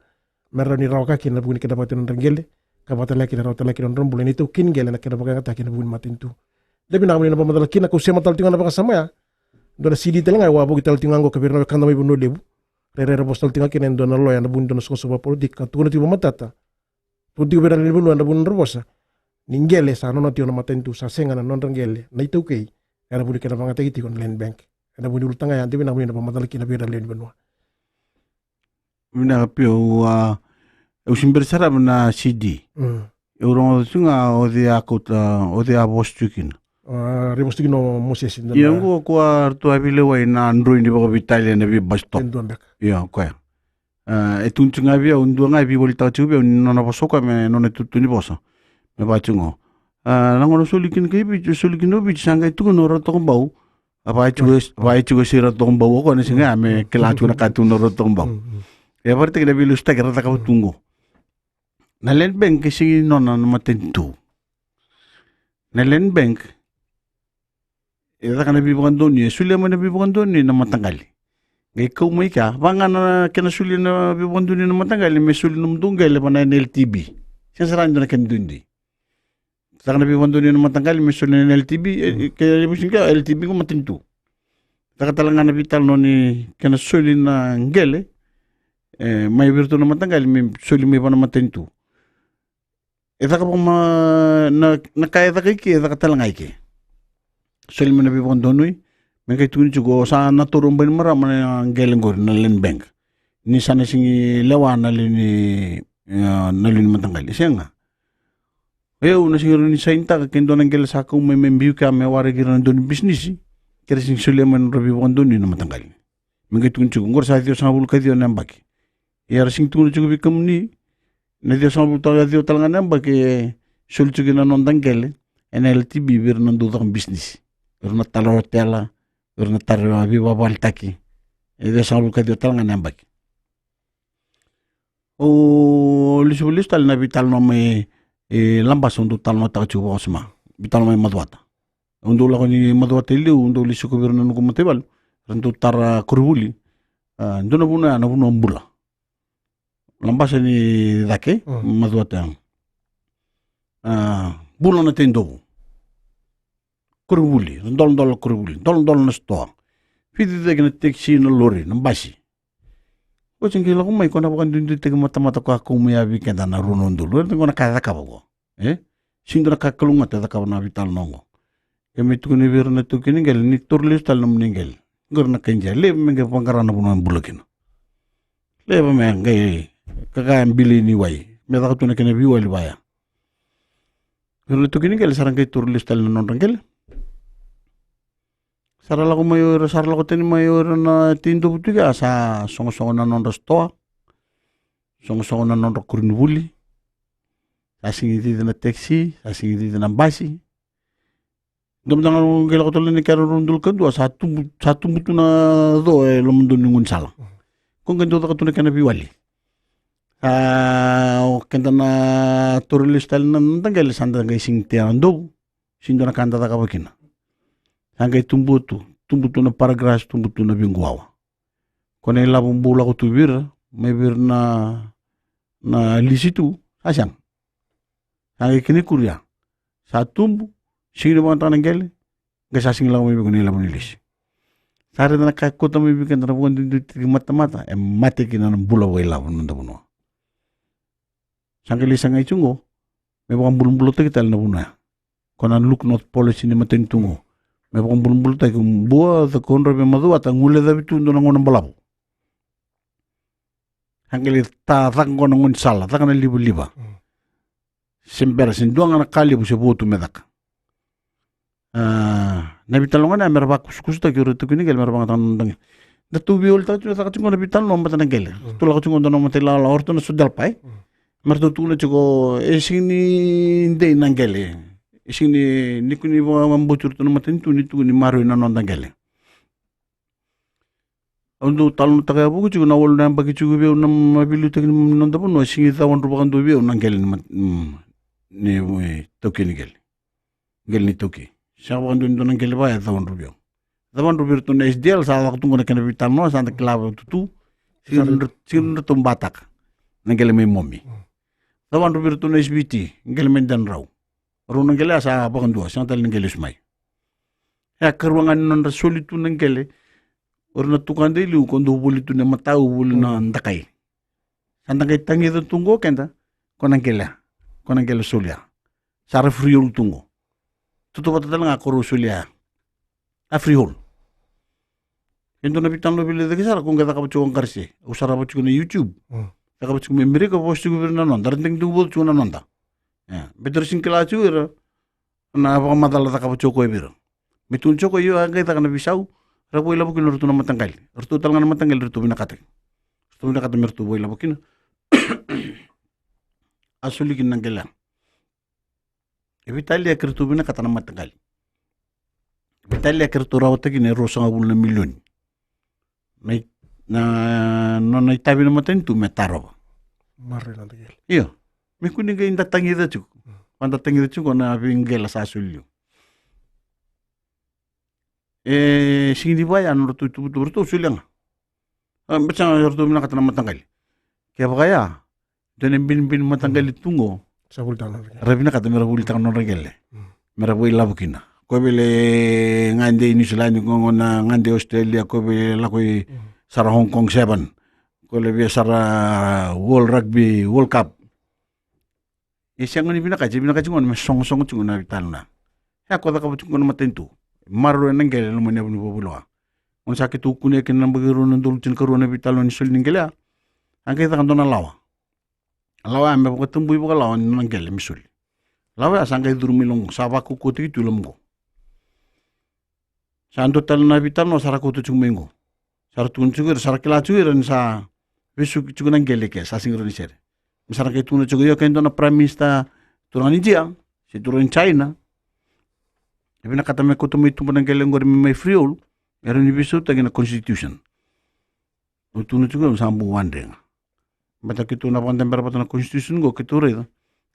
me rawa ni rawa ka kina na vuku ni kena vakayacori na nodra qele, ka vaka tale ga kina rawa tale ga kina na nodra bula na iTaukei ni qele ena kena vakayagataki ena vuku ni matanitu. De vinaka mo ni na vakamacala kina, kau sema tale tiko ga na vakasama ya. Dua na CD tale ga e wavoki tale tiko ga qo ka vei ira na wekada mai Vanua Levu. Rairai era vosa tale tiko ga kina e dua na loya ena vuku ni dua na soqosoqo vakapolitiki ka tukuna tiko vakamatata. Tukuna tiko vei ira na lewe ni vanua ena vuku ni nodra vosa ni qele sa nona tiko na matanitu, sa sega na nodra qele na iTaukei ena vuku ni kena vakayagataki tiko na Land Bank. Ena vuku ni ulutaga ya, de vinaka mo ni na vakamacala kina vei ira na lewe ni vanua. Vinaka Pio, au, a, au se bera sara mai na CD. Mm. Au rogoca tu ga o cei a kauta, o cei a vosa tu kina. A, raivosa tu kina o Mosese. Ia, qo o koya ratou a veilewai na droi ni vakaveitalia ena veibus stop. E dua beka. Ia, o koya. A, e tukuni tu ga vei au, dua ga e veivolitaka tiko vei au ni nona vosa o koya me nona itutu ni vosa. Me vaka tiko qo. A, na gauna soli kina kai Viti, soli kina o Viti, sa qai tukuna o Ratu Tokobau. A, vaya tiko, vaya tiko se Ratu Tokobau o koya, na siga ya me kila tiko na ka tukuna o Ratu Tokobau. E vakaraitaki na veilasutaki era cakava tu qo. Na Land Bank e sega ni nona na matanitu. Na Land Bank e caka na veivakadonui, e solia mai na veivakadonui na mataqali. Qai kau mai kea, vaka ga na kena solia na veivakadonui na mataqali me soli nomudou qele va na N L T B. Sega sara ni dua na kena duidui. Caka na veivakadonui na mataqali me soli na N L T B, e, e, ke levu sini kea, L T B qo matanitu. Caka tale ga na veitalanoa ni kena soli na qele, e, mai vei iratou na mataqali me soli mai va na matanitu. E caka vaka ma, na, na ka e caka i ke, e caka tale ga i ke. Soli mai na veivakadonui, me qai tukuni tiko sa na taura o Bainimarama na qele qori na Land Bank. Ni sa na sigi lewa na lewe ni, e, na lewe ni mataqali. Sega. O yau na sigi rawa ni sainitaka ke dua na qele sa kau mai me biu kea me waraki ira na dau ni bisinisi. Ke ra sigi solia mai na nodra veivakadonui na mataqali. Me qai tukuni tiko, qori sa ciwasagavulu ka ciwa na yabaki. Ia ra sigi tukuna tiko vei kemuni, na ciwasagavulu ka ciwa tale ga na yabaki e soli tiko na noda qele ena L T B vei ira na dau caka bisinisi. Ira na tara otela, ira na tara veivakavaletaki. E ciwasagavulu ka ciwa tale ga na yabaki. Au lesu, lesu tale na veitalanoa mai, e, Labasa, au dau talanoataka tiko vakawasoma. Veitalanoa mai Macuata. Au dau lako ni Macuata e liu, au dau lesu ko vei ira na noqu mataivalu. Ra dau tara koronivuli. A, dua na vanua ya na vanua bula. Labasa ni cake, mm, Macuata ya. A, bula na taidovu. Koronivuli, doladola koronivuli, doladola na sitoa. Vici cake na tekisi, na lori, na basi. Oti qai lako mai ko na vakaduiduitaki matamata ko a kau mai ya vei keda na rua na udolu. Era tiko na ka e cakava ko. E? Sega ni dua na ka kalougata e cakava na veitalanoa qo. Ke me tukuni vei ira na taukei ni qele, ni taura lesu tale nomuni qele. Qori na kai Idia, leva me qai vaqara na vanua e bula kina. Leva me qai kaka e bilei ni wai. Me caka tu na kena veiwali vaya. Ira na taukei ni qele sa ra qai taura lesu tale na nodra qele. Sa ra lako mai o ira, sa ra lako tani mai o ira na taidovu tu kea, sa sogosogo na nodra sitoa, sogosogo na nodra koronivuli, sa sigi cici na tekisi, sa sigi cici na basi. Dua mada ga qai lako tale na kena rua na udolu ka dua, sa tubu, sa tubu tu na co e lomadonu ni gaunisala. Ko qai dau caka tu na kena veiwali. Sa o keda na taura lesu tale na noda qele sa da qai sigi tea na dovu. Sega ni dua na ka da cakava kina. Sa qai tubu tu, tubu tu na paragrass, tubu tu na veiquwawa. Ko na ilavo bau lako tu vei ira, mai vei ira na, na lisi tu, sa sega. Sa qai kena ikuri ya. Sa tubu, sega ni vakayagataka na qele, qai sa sega ni lako mai vei iko na ilavo ni lisi. Sa raica na ka e kauta mai vei keda na vakaduiduitaki matamata, e mate kina na bula vakailavo na noda vanua. Sa qai lai sagai tiko qo, me vakabulabulataki tale na vanua ya. Ko na Look North Policy ni matanitu qo. Me vakabulabulataki, bua, Cakaudrove, Macuata, guilecavi tu dua na gauna balavu. Sa qai lai ta caka qo na gaunisala, caka na livaliva. Mm. Se bera, se dua ga na ka levu se vo tu me caka. A, na veitalanoa ga ya me ra vakusakusataki o ira taukei ni qele me ra vakayagataka na noda qele. Da tou veiwalitaka tiko, caka tiko na veitalanoa vata na qele. Mm. Tou lako tiko dua na matailawa, o ratou na SODELPA. Mm. Me ratou tukuna tiko, e sega ni dei na qele. E sega ni, ni kua ni vakabauti iratou na matanitu ni tukuni maroroi na noda qele. Au dau talanoataka ya vuku tiko na walu na yabaki tiko vei au na veiliutaki ni noda vanua, sega ni cawadru vakadua vei au na qele ni mat-, mm, ni, e, taukei ni qele. Qele ni taukei. Sega vakadua ni dua na qele vaya e cawadru vei au. Cawadru vei iratou na S D L, sa caka tu qo na kena veitalanoa, sa da kila vatutu. Sega ni ra-, sega ni ratou bataka na qele mai Momi. Mm. Cawadru vei iratou na S V T, qele mai Denrau. Rau na qele ya sa vakadua, sega tale ni qele lesu mai. E a karua ga ni nodra soli tu na qele, o ira na tukada i liu ko dau voli tu na matau, voli na dakai. Sa da qai tagica tu qo keda, ko na qele ya, ko na qele soli ya. Sa ra freehold tu qo. Tautauvata tale ga ko rau soli ya. A freehold. E dua na veitalanoa veilecayaki sara, ko qai cakava tiko o Qarse. Au sarava tiko na YouTube. Mm. Cakava tiko mai Amerika, vosa tiko vei ira na noda. Ra dagi tu vosa tiko na noda. E, beta ra sega ni kila tiko ira na vakamacala cakava tiko o koya vei ira. Me tukuna tiko o koya, io, a qai caka na veisau, ra vakailavo kina o ratou na mataqali. O ratou tale ga na mataqali, ratou vinakata. Ratou vinakata me ratou vakailavo kina. A soli kina na qele ya. E veitalia ke ratou vinakata na mataqali. Veitalia ke ratou rawata kina e ruasagavulu na milioni. Na i-, na, nona itavi na matanitu me tarova. Maroroi na noda qele. Io. Me kua ni qai da tagica tiko. Mm. Vaka da tagica tiko na veiqele sa soli liu. E sega ni vaya na nodratou ituvatuva, ratou solia ga. A, baleta sega ratou vinakata na mataqali. Kevaka ya, dua na binibini mataqali tu qo. Sa volitaka na nodra qele. Ra vinakata me ra volitaka na nodra qele. Mm. Me ra vakailavo kina. Ko vei le gade i Niusiladi, ko gona gade i Australia, ko vei lako i, mm, sara Hong Kong Seven. Ko le via sara World Rugby World Cup. E sega ni vinakati, e vinakati gona me sogosogo tiko na veitalanoa. E a ko cakava tiko na matanitu. Maroroi na qele e loma ni yavu ni vakavulewa. Gona sa keitou kunea kina na yabaki rua na udolu tinikarua na veitalanoa ni soli ni qele ya. A qai caka dua na lawa. Lawa ya me vakatabui vakalawa ni nona qele me soli. Lawa ya sa qai curu mai loma qo, sa vakaukauwataki tu i loma qo. Sa dua tale na veitalanoa sa ra kauta tiko mai qo. Sa ra tukuna tiko ira, sa ra kila tiko ira ni sa vesuki tiko na qele ke, sa sega ni rawa ni sere. Me sa ra qai tukuna tiko, io, ke dua na Prime Minister, turaga ni Idia se turaga ni China, e vinakata me kauta mai tuba na qele qori me mai freehold, e rawa ni veisautaki na constitution. Au tukuna tiko, au sa bau wadrega. Baleta keitou na vakadabera vata na constitution qo, keitou raica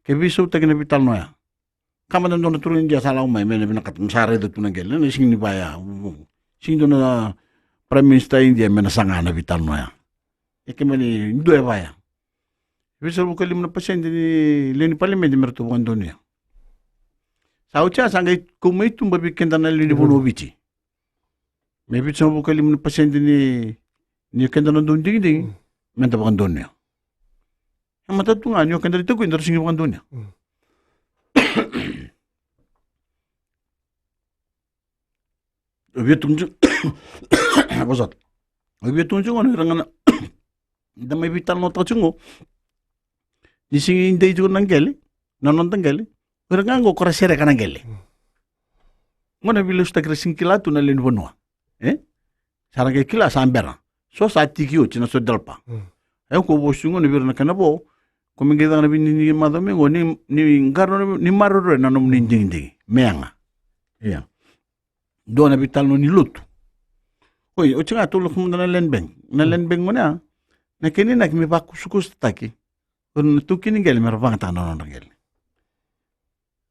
ke veisautaki na veitalanoa ya. Ka mada dua na turaga ni Idia sa lako mai me na vinakata, me sa raica tu na qele, na sega ni vaya. Sega ni dua na Prime Minister Idia me na saga na veitalanoa ya. E ke mani dua e vaya. Vitusagavulu ka lima na pasede ni lewe ni palimedi me ratou vakadonuya. Sa oti ya sa qai kau mai tuba vei keda na lewe ni vanua o Viti. Me vitusagavulu ka lima na pasede ni, ni keda na dau digidigi, mm, me da vakadonuya. E matata tu ga ni o keda na iTaukei daru sega ni vakadonuya. Mm. Au via tukuna tiko, vosota. Au via tukuna tiko gona vei ira ga na da mai veitalanoataka tiko qo. Ni sega ni dei tiko na qele, na noda qele. O ira ga qo ko ra sereka na qele. Mm. Gona veilesuitaki ra sega ni kila tu na lewe ni vanua. E? Sa ra qai kila sa bera. So sa tiki oti na SODELPA. Mm. E, ko vosu gona vei ira na kena vo. Ko me qai caka na veidigidigi macawa mai qo ni, ni qarauna, ni maroroi na nomuni digidigi. Me yaga. Ia. Dua na veitalanoa ni lotu. Oi, oti ga tou lako mada na land bank. Na, mm, land bank gona ya. Na kena inaki me vakusakusataki o ira na taukei ni qele me ra vagataka na nodra qele.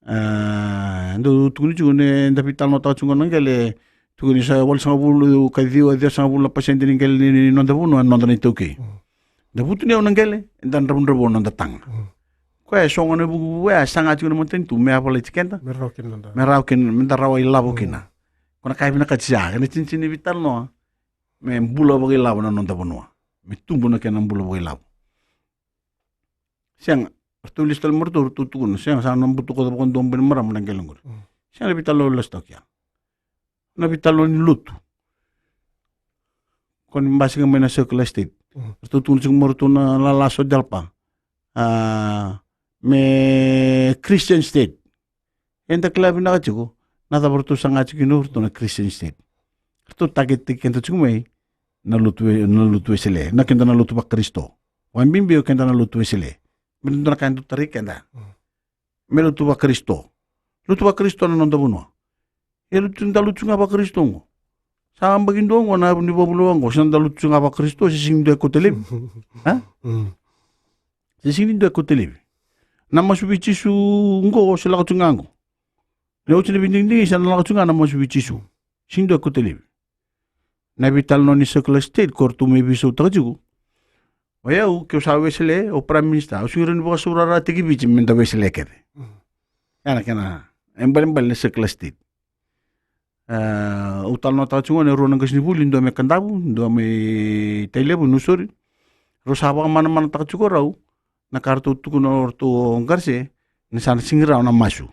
A, dau tukuni tiko ni da veitalanoataka tiko na qele, tukuni sa walusagavulu ka ciwa, ciwasagavulu na pasede ni qele ni, ni noda vanua e noda na iTaukei. Mm. Da vutuniyau na qele, eda dravudravua na noda taga. Mm. Koya e so gona vukuvuku ya e saga tiko na matanitu me yavalati keda. Me rawa kina noda. Me rawa kina, me da rawa ilavo, mm, kina. Ko na ka e vinakati sa, kena tinitini ni veitalanoa, me bula vakailavo na noda vanua. Me tubu na kena bula vakailavo. Sega, ratou lesu tale mai ratou, ratou tukuna, sega, sa na butakoca vakadua o Bainimarama na qele qori. Mm. Sega na veitalanoa lesu toka ya. Na veitalanoa ni lotu. Ko ni basika mai na secular state. Mm. Ratou tukuna tiko mai ratou na lala SODELPA. A, me Christian state. Eda kila vinaka tiko na cava ratou saga tiko kina o ratou na Christian state. Ratou target-taki keda tiko mai na lotu We-, na lotu Wesele, na keda na lotu vaKarisito. Vakabibi o keda na lotu Wesele. Me dua na ka e dau tarai keda. Mm. Me lotu vaKarisito. Lotu vaKarisito na noda vanua. E lotu, da lotu ga vaKarisito qo. Sa yabaki dua qo na yavu ni vakavulewa qo, se da lotu ga vaKarisito, se sega ni dua e kauta laivi. A? Mm. Se sega ni dua e kauta laivi. Na masu vei Jisu qo, se lako tu ga qo. Na oti na veidigidigi, sa na lako tu ga na masu vei Jisu. Sega ni dua e kauta laivi. Na veitalanoa ni secular state ko ratou mai veisautaka tiko. O yau, ke au sa Wesele, au Prime Minister, au sega ni rawa ni vakasaurarataki Viti me da Wesele kece. Mm. Ya na kena, e balebale na secular state. E, au talanoataka tiko gona e rua na qasenivuli, dua mai Kadavu, dua mai Tailevu, Nausori. Rau sa vakamanamanataka tiko rau na ka ratou tukuna o ratou o Qarase, ni sa na sega ni rawa na masu.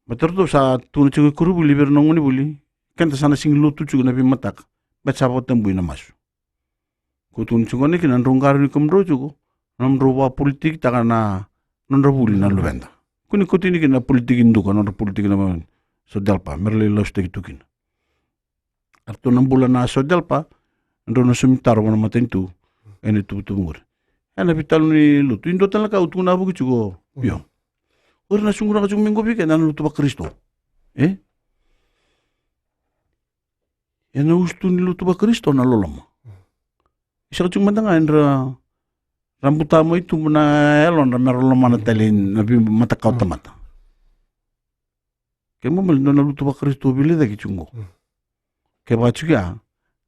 Baleta ratou sa tukuna tiko e koronivuli vei ira na gonevuli, keda sa na sega ni lotu tiko na veimataka, baleta sa vakatabui na masu. Ko tukuna tiko gona kina na nodrau qarauni kemudrau tiko, na nomudrau vakapolitikitaka na nodra vuli na luveda. Ko ni kauta yani kina na politiki duka, na nodra politiki na SODELPA, me ra lai lasutaki tu kina. Eratou na bula na SODELPA, drau na saumi taro vua na matanitu ena ituvatuva qori. Ena veitalanoa ni lotu, e dua tale na ka au tukuna vakavuki tiko. Mm. Io. O ira na suguraka tiko mai qo vei keda na lotu vaKarisito. E? E na usutu ni lotu vaKarisito na loloma. E saka tiko mada ga era buta mai tubu na yalodra mera lomana tale na veimatakau tamata. Kena ibalebale dua na lotu vaKarisito veilecayaki tiko qo. Kevaka tiko ya,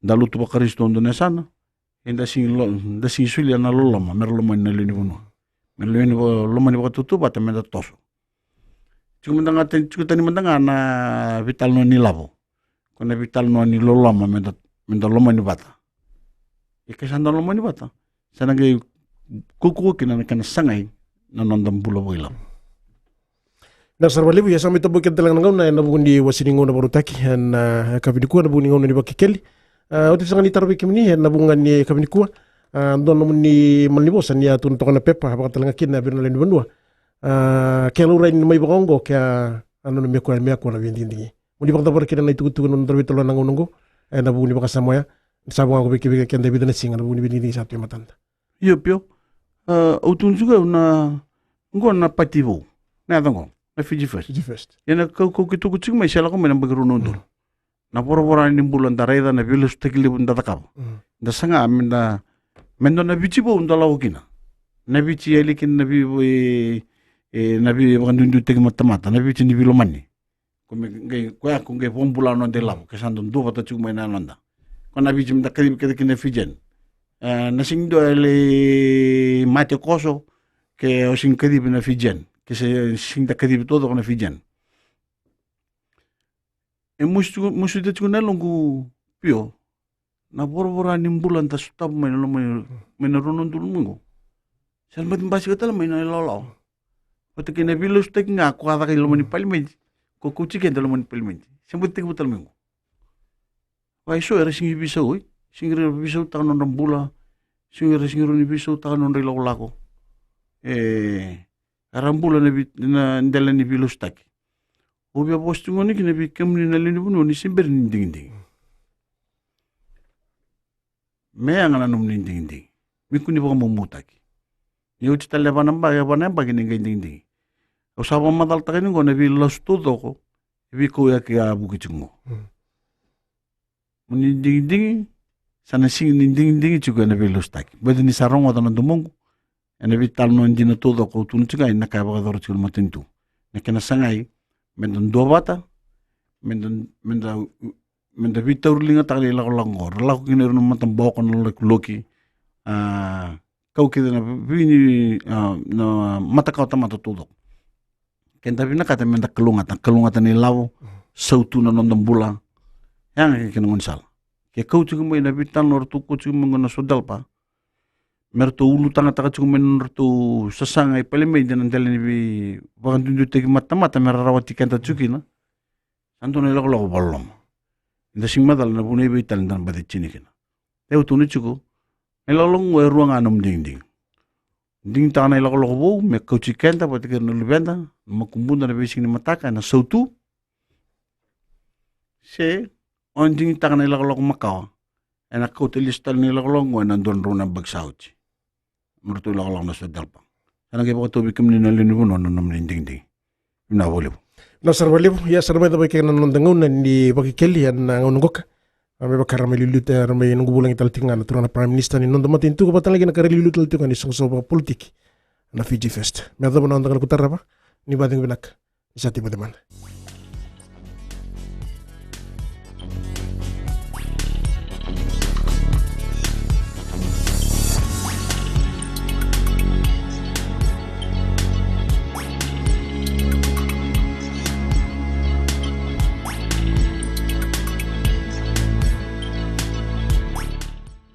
da lotu vaKarisito dua na yasana, eda sigi lo-, da sigi solia na loloma, mera lomani na lewe ni vanua. Mera lewe ni va-, lomani vakatautauvata, meda toso. Tiko mada ga tani, tiko tani mada ga na veitalanoa ni lavo. Ko na veitalanoa ni loloma, meda, meda lomani vata. E ke sa da lomani vata, sa na qai kaukauwa kina na kena sagai na noda bula vakailavo. Na sara vakalevu, ia sa mai tobo keda tale ga na gauna ena vuku ni wase ni gauna vakarautaki ena yakavi nikua, na vuku ni gauna ni Vakekeli. A, oti saka ni taro vei kemuni ena vuku ga ni yakavi nikua. A, dua nomuni malanivosa ni a tukuna toka na pepa, vakatalega kina vei ira na lewe ni vanua. A, ke laurai ni mai vakaoqo, ke a, a nanumi koya me a kua na veidigidigi. Mo ni vakacavara kina na itukutuku na noda veitalanoa na gauna oqo ena vuku ni vakasama oya. Ni sa vakaoqo vei ke, vei keda e vica na siga na vuku ni veidigidigi sa tu e matada. Io, Pio. A, au tukuna tiko au na, oqo na pati vou. Na yaca oqo na Fiji First. Fiji First. Ia na kaukauwa ke tuku tiko mai se lako mai na yabaki rua na udolu. Na voravora ni bula da raica, na veilasutaki levu da cakava. Da saga meda, me dua na Viti vou da lako kina. Na Viti e yali kina na vei, e, e, na veivakaduiduitaki matamata, na Viti ni veilomani. Ko me qai, koya ko qai vakabula noda ilavo, ke sa da duavata tiko mai na yaloda. Ko na Viti meda kacivi kece kina na Fijian. E, na sega ni dua e lai mate koso ke o sega ni kacivi na Fijian. Ke se sega ni da kacivi taucoko na Fijian. E musu, musu tiko na yaloqu, Pio. Na voravora ni bula da sotava mai na loma, mai na rua na udolu mai qo. Sa na baci basika tale mai na ilawalawa. Vata kei na veilasutaki ga ko a caka i loma ni palimedi. Ko kauti keda i loma ni palimedi. Sa baci tekivu tale mai qo. Vaka e so era sega ni veisau, e. Sega ni ra veisautaka na nodra bula. Sega ni ra, sega ni ra veisautaka na nodra ilakolako. E, era bula na vei, na dela ni veilasutaki. Au via vosa tiko gona kina vei kemuni na lewe ni vanua ni se bera ni digidigi. Me yaga na nomuni digidigi. Me kua ni vakamaumutaki. Ni oti tale e va na yabaki, e va na yabaki ni qai digidigi. Au sa vakamacalataka ni qo na veilasu taucoko e veikauyaki a vuki tiko qo. Mo ni digidigi, sa na sega ni digidigi tiko ena veilasutaki. Baleta ni sa rogoca na domoqu ena veitalanoa dina taucoko au tukuna tiko ga ena ka e vakayacora tiko na matanitu. Na kena sagai meda duavata, meda, meda, meda veitauriligataka na ilakolako qo. Ra lako kina ira na mataboko, na lokiloki, a, kau kece na vei ni, a, na matakau tamata taucoko. Keda vinakata meda kalougata, kalougata na ilavo, sautu na noda bula. Yaga kei na gaunisala. Ke kau tiko mai na veitalanoa ratou kau tiko mai qo na SODELPA, me ratou ulutagataka tiko mai na nodratou sasaga i palimedi ena dela ni veivakaduiduitaki matamata me ra rawati keda tiko kina. Sa dua na ilakolako vakaloloma. Eda sega ni macala na vuna i vei tale eda na baci tini kina. E, au tukuna tiko, na ilakolako qo e rua ga na nomu digidigi. Digitaka na ilakolako vou me kauti keda vata kei ira na luveda, na makubuda, na veisiga ni mataka ena sautu. Se o digitaka na ilakolako makawa, ena kauta lesu tale na ilakolako qo ena dua na drau na yabaki sa oti. Nodratou ilakolako na SODELPA. Sa na qai vakatau vei kemuni na lewe ni vanua na nomuni digidigi. Vinaka vakalevu. Vinaka sara vakalevu. Ia sa na mai cava i ke na noda gauna ni Vakekeli ena gauna qoka. A, me vaka ra mai liuliuta, ra mai noqu vulagi tale tiko ga na turaga na Prime Minister ni noda matanitu, vaka tale ga na ka ra liuliuta tale tiko ga na isoqosoqo vakapolitiki na Fiji First. Me yacova na noda gauna ko tarava, ni vakacegu vinaka. Ni sa tiko vata mada.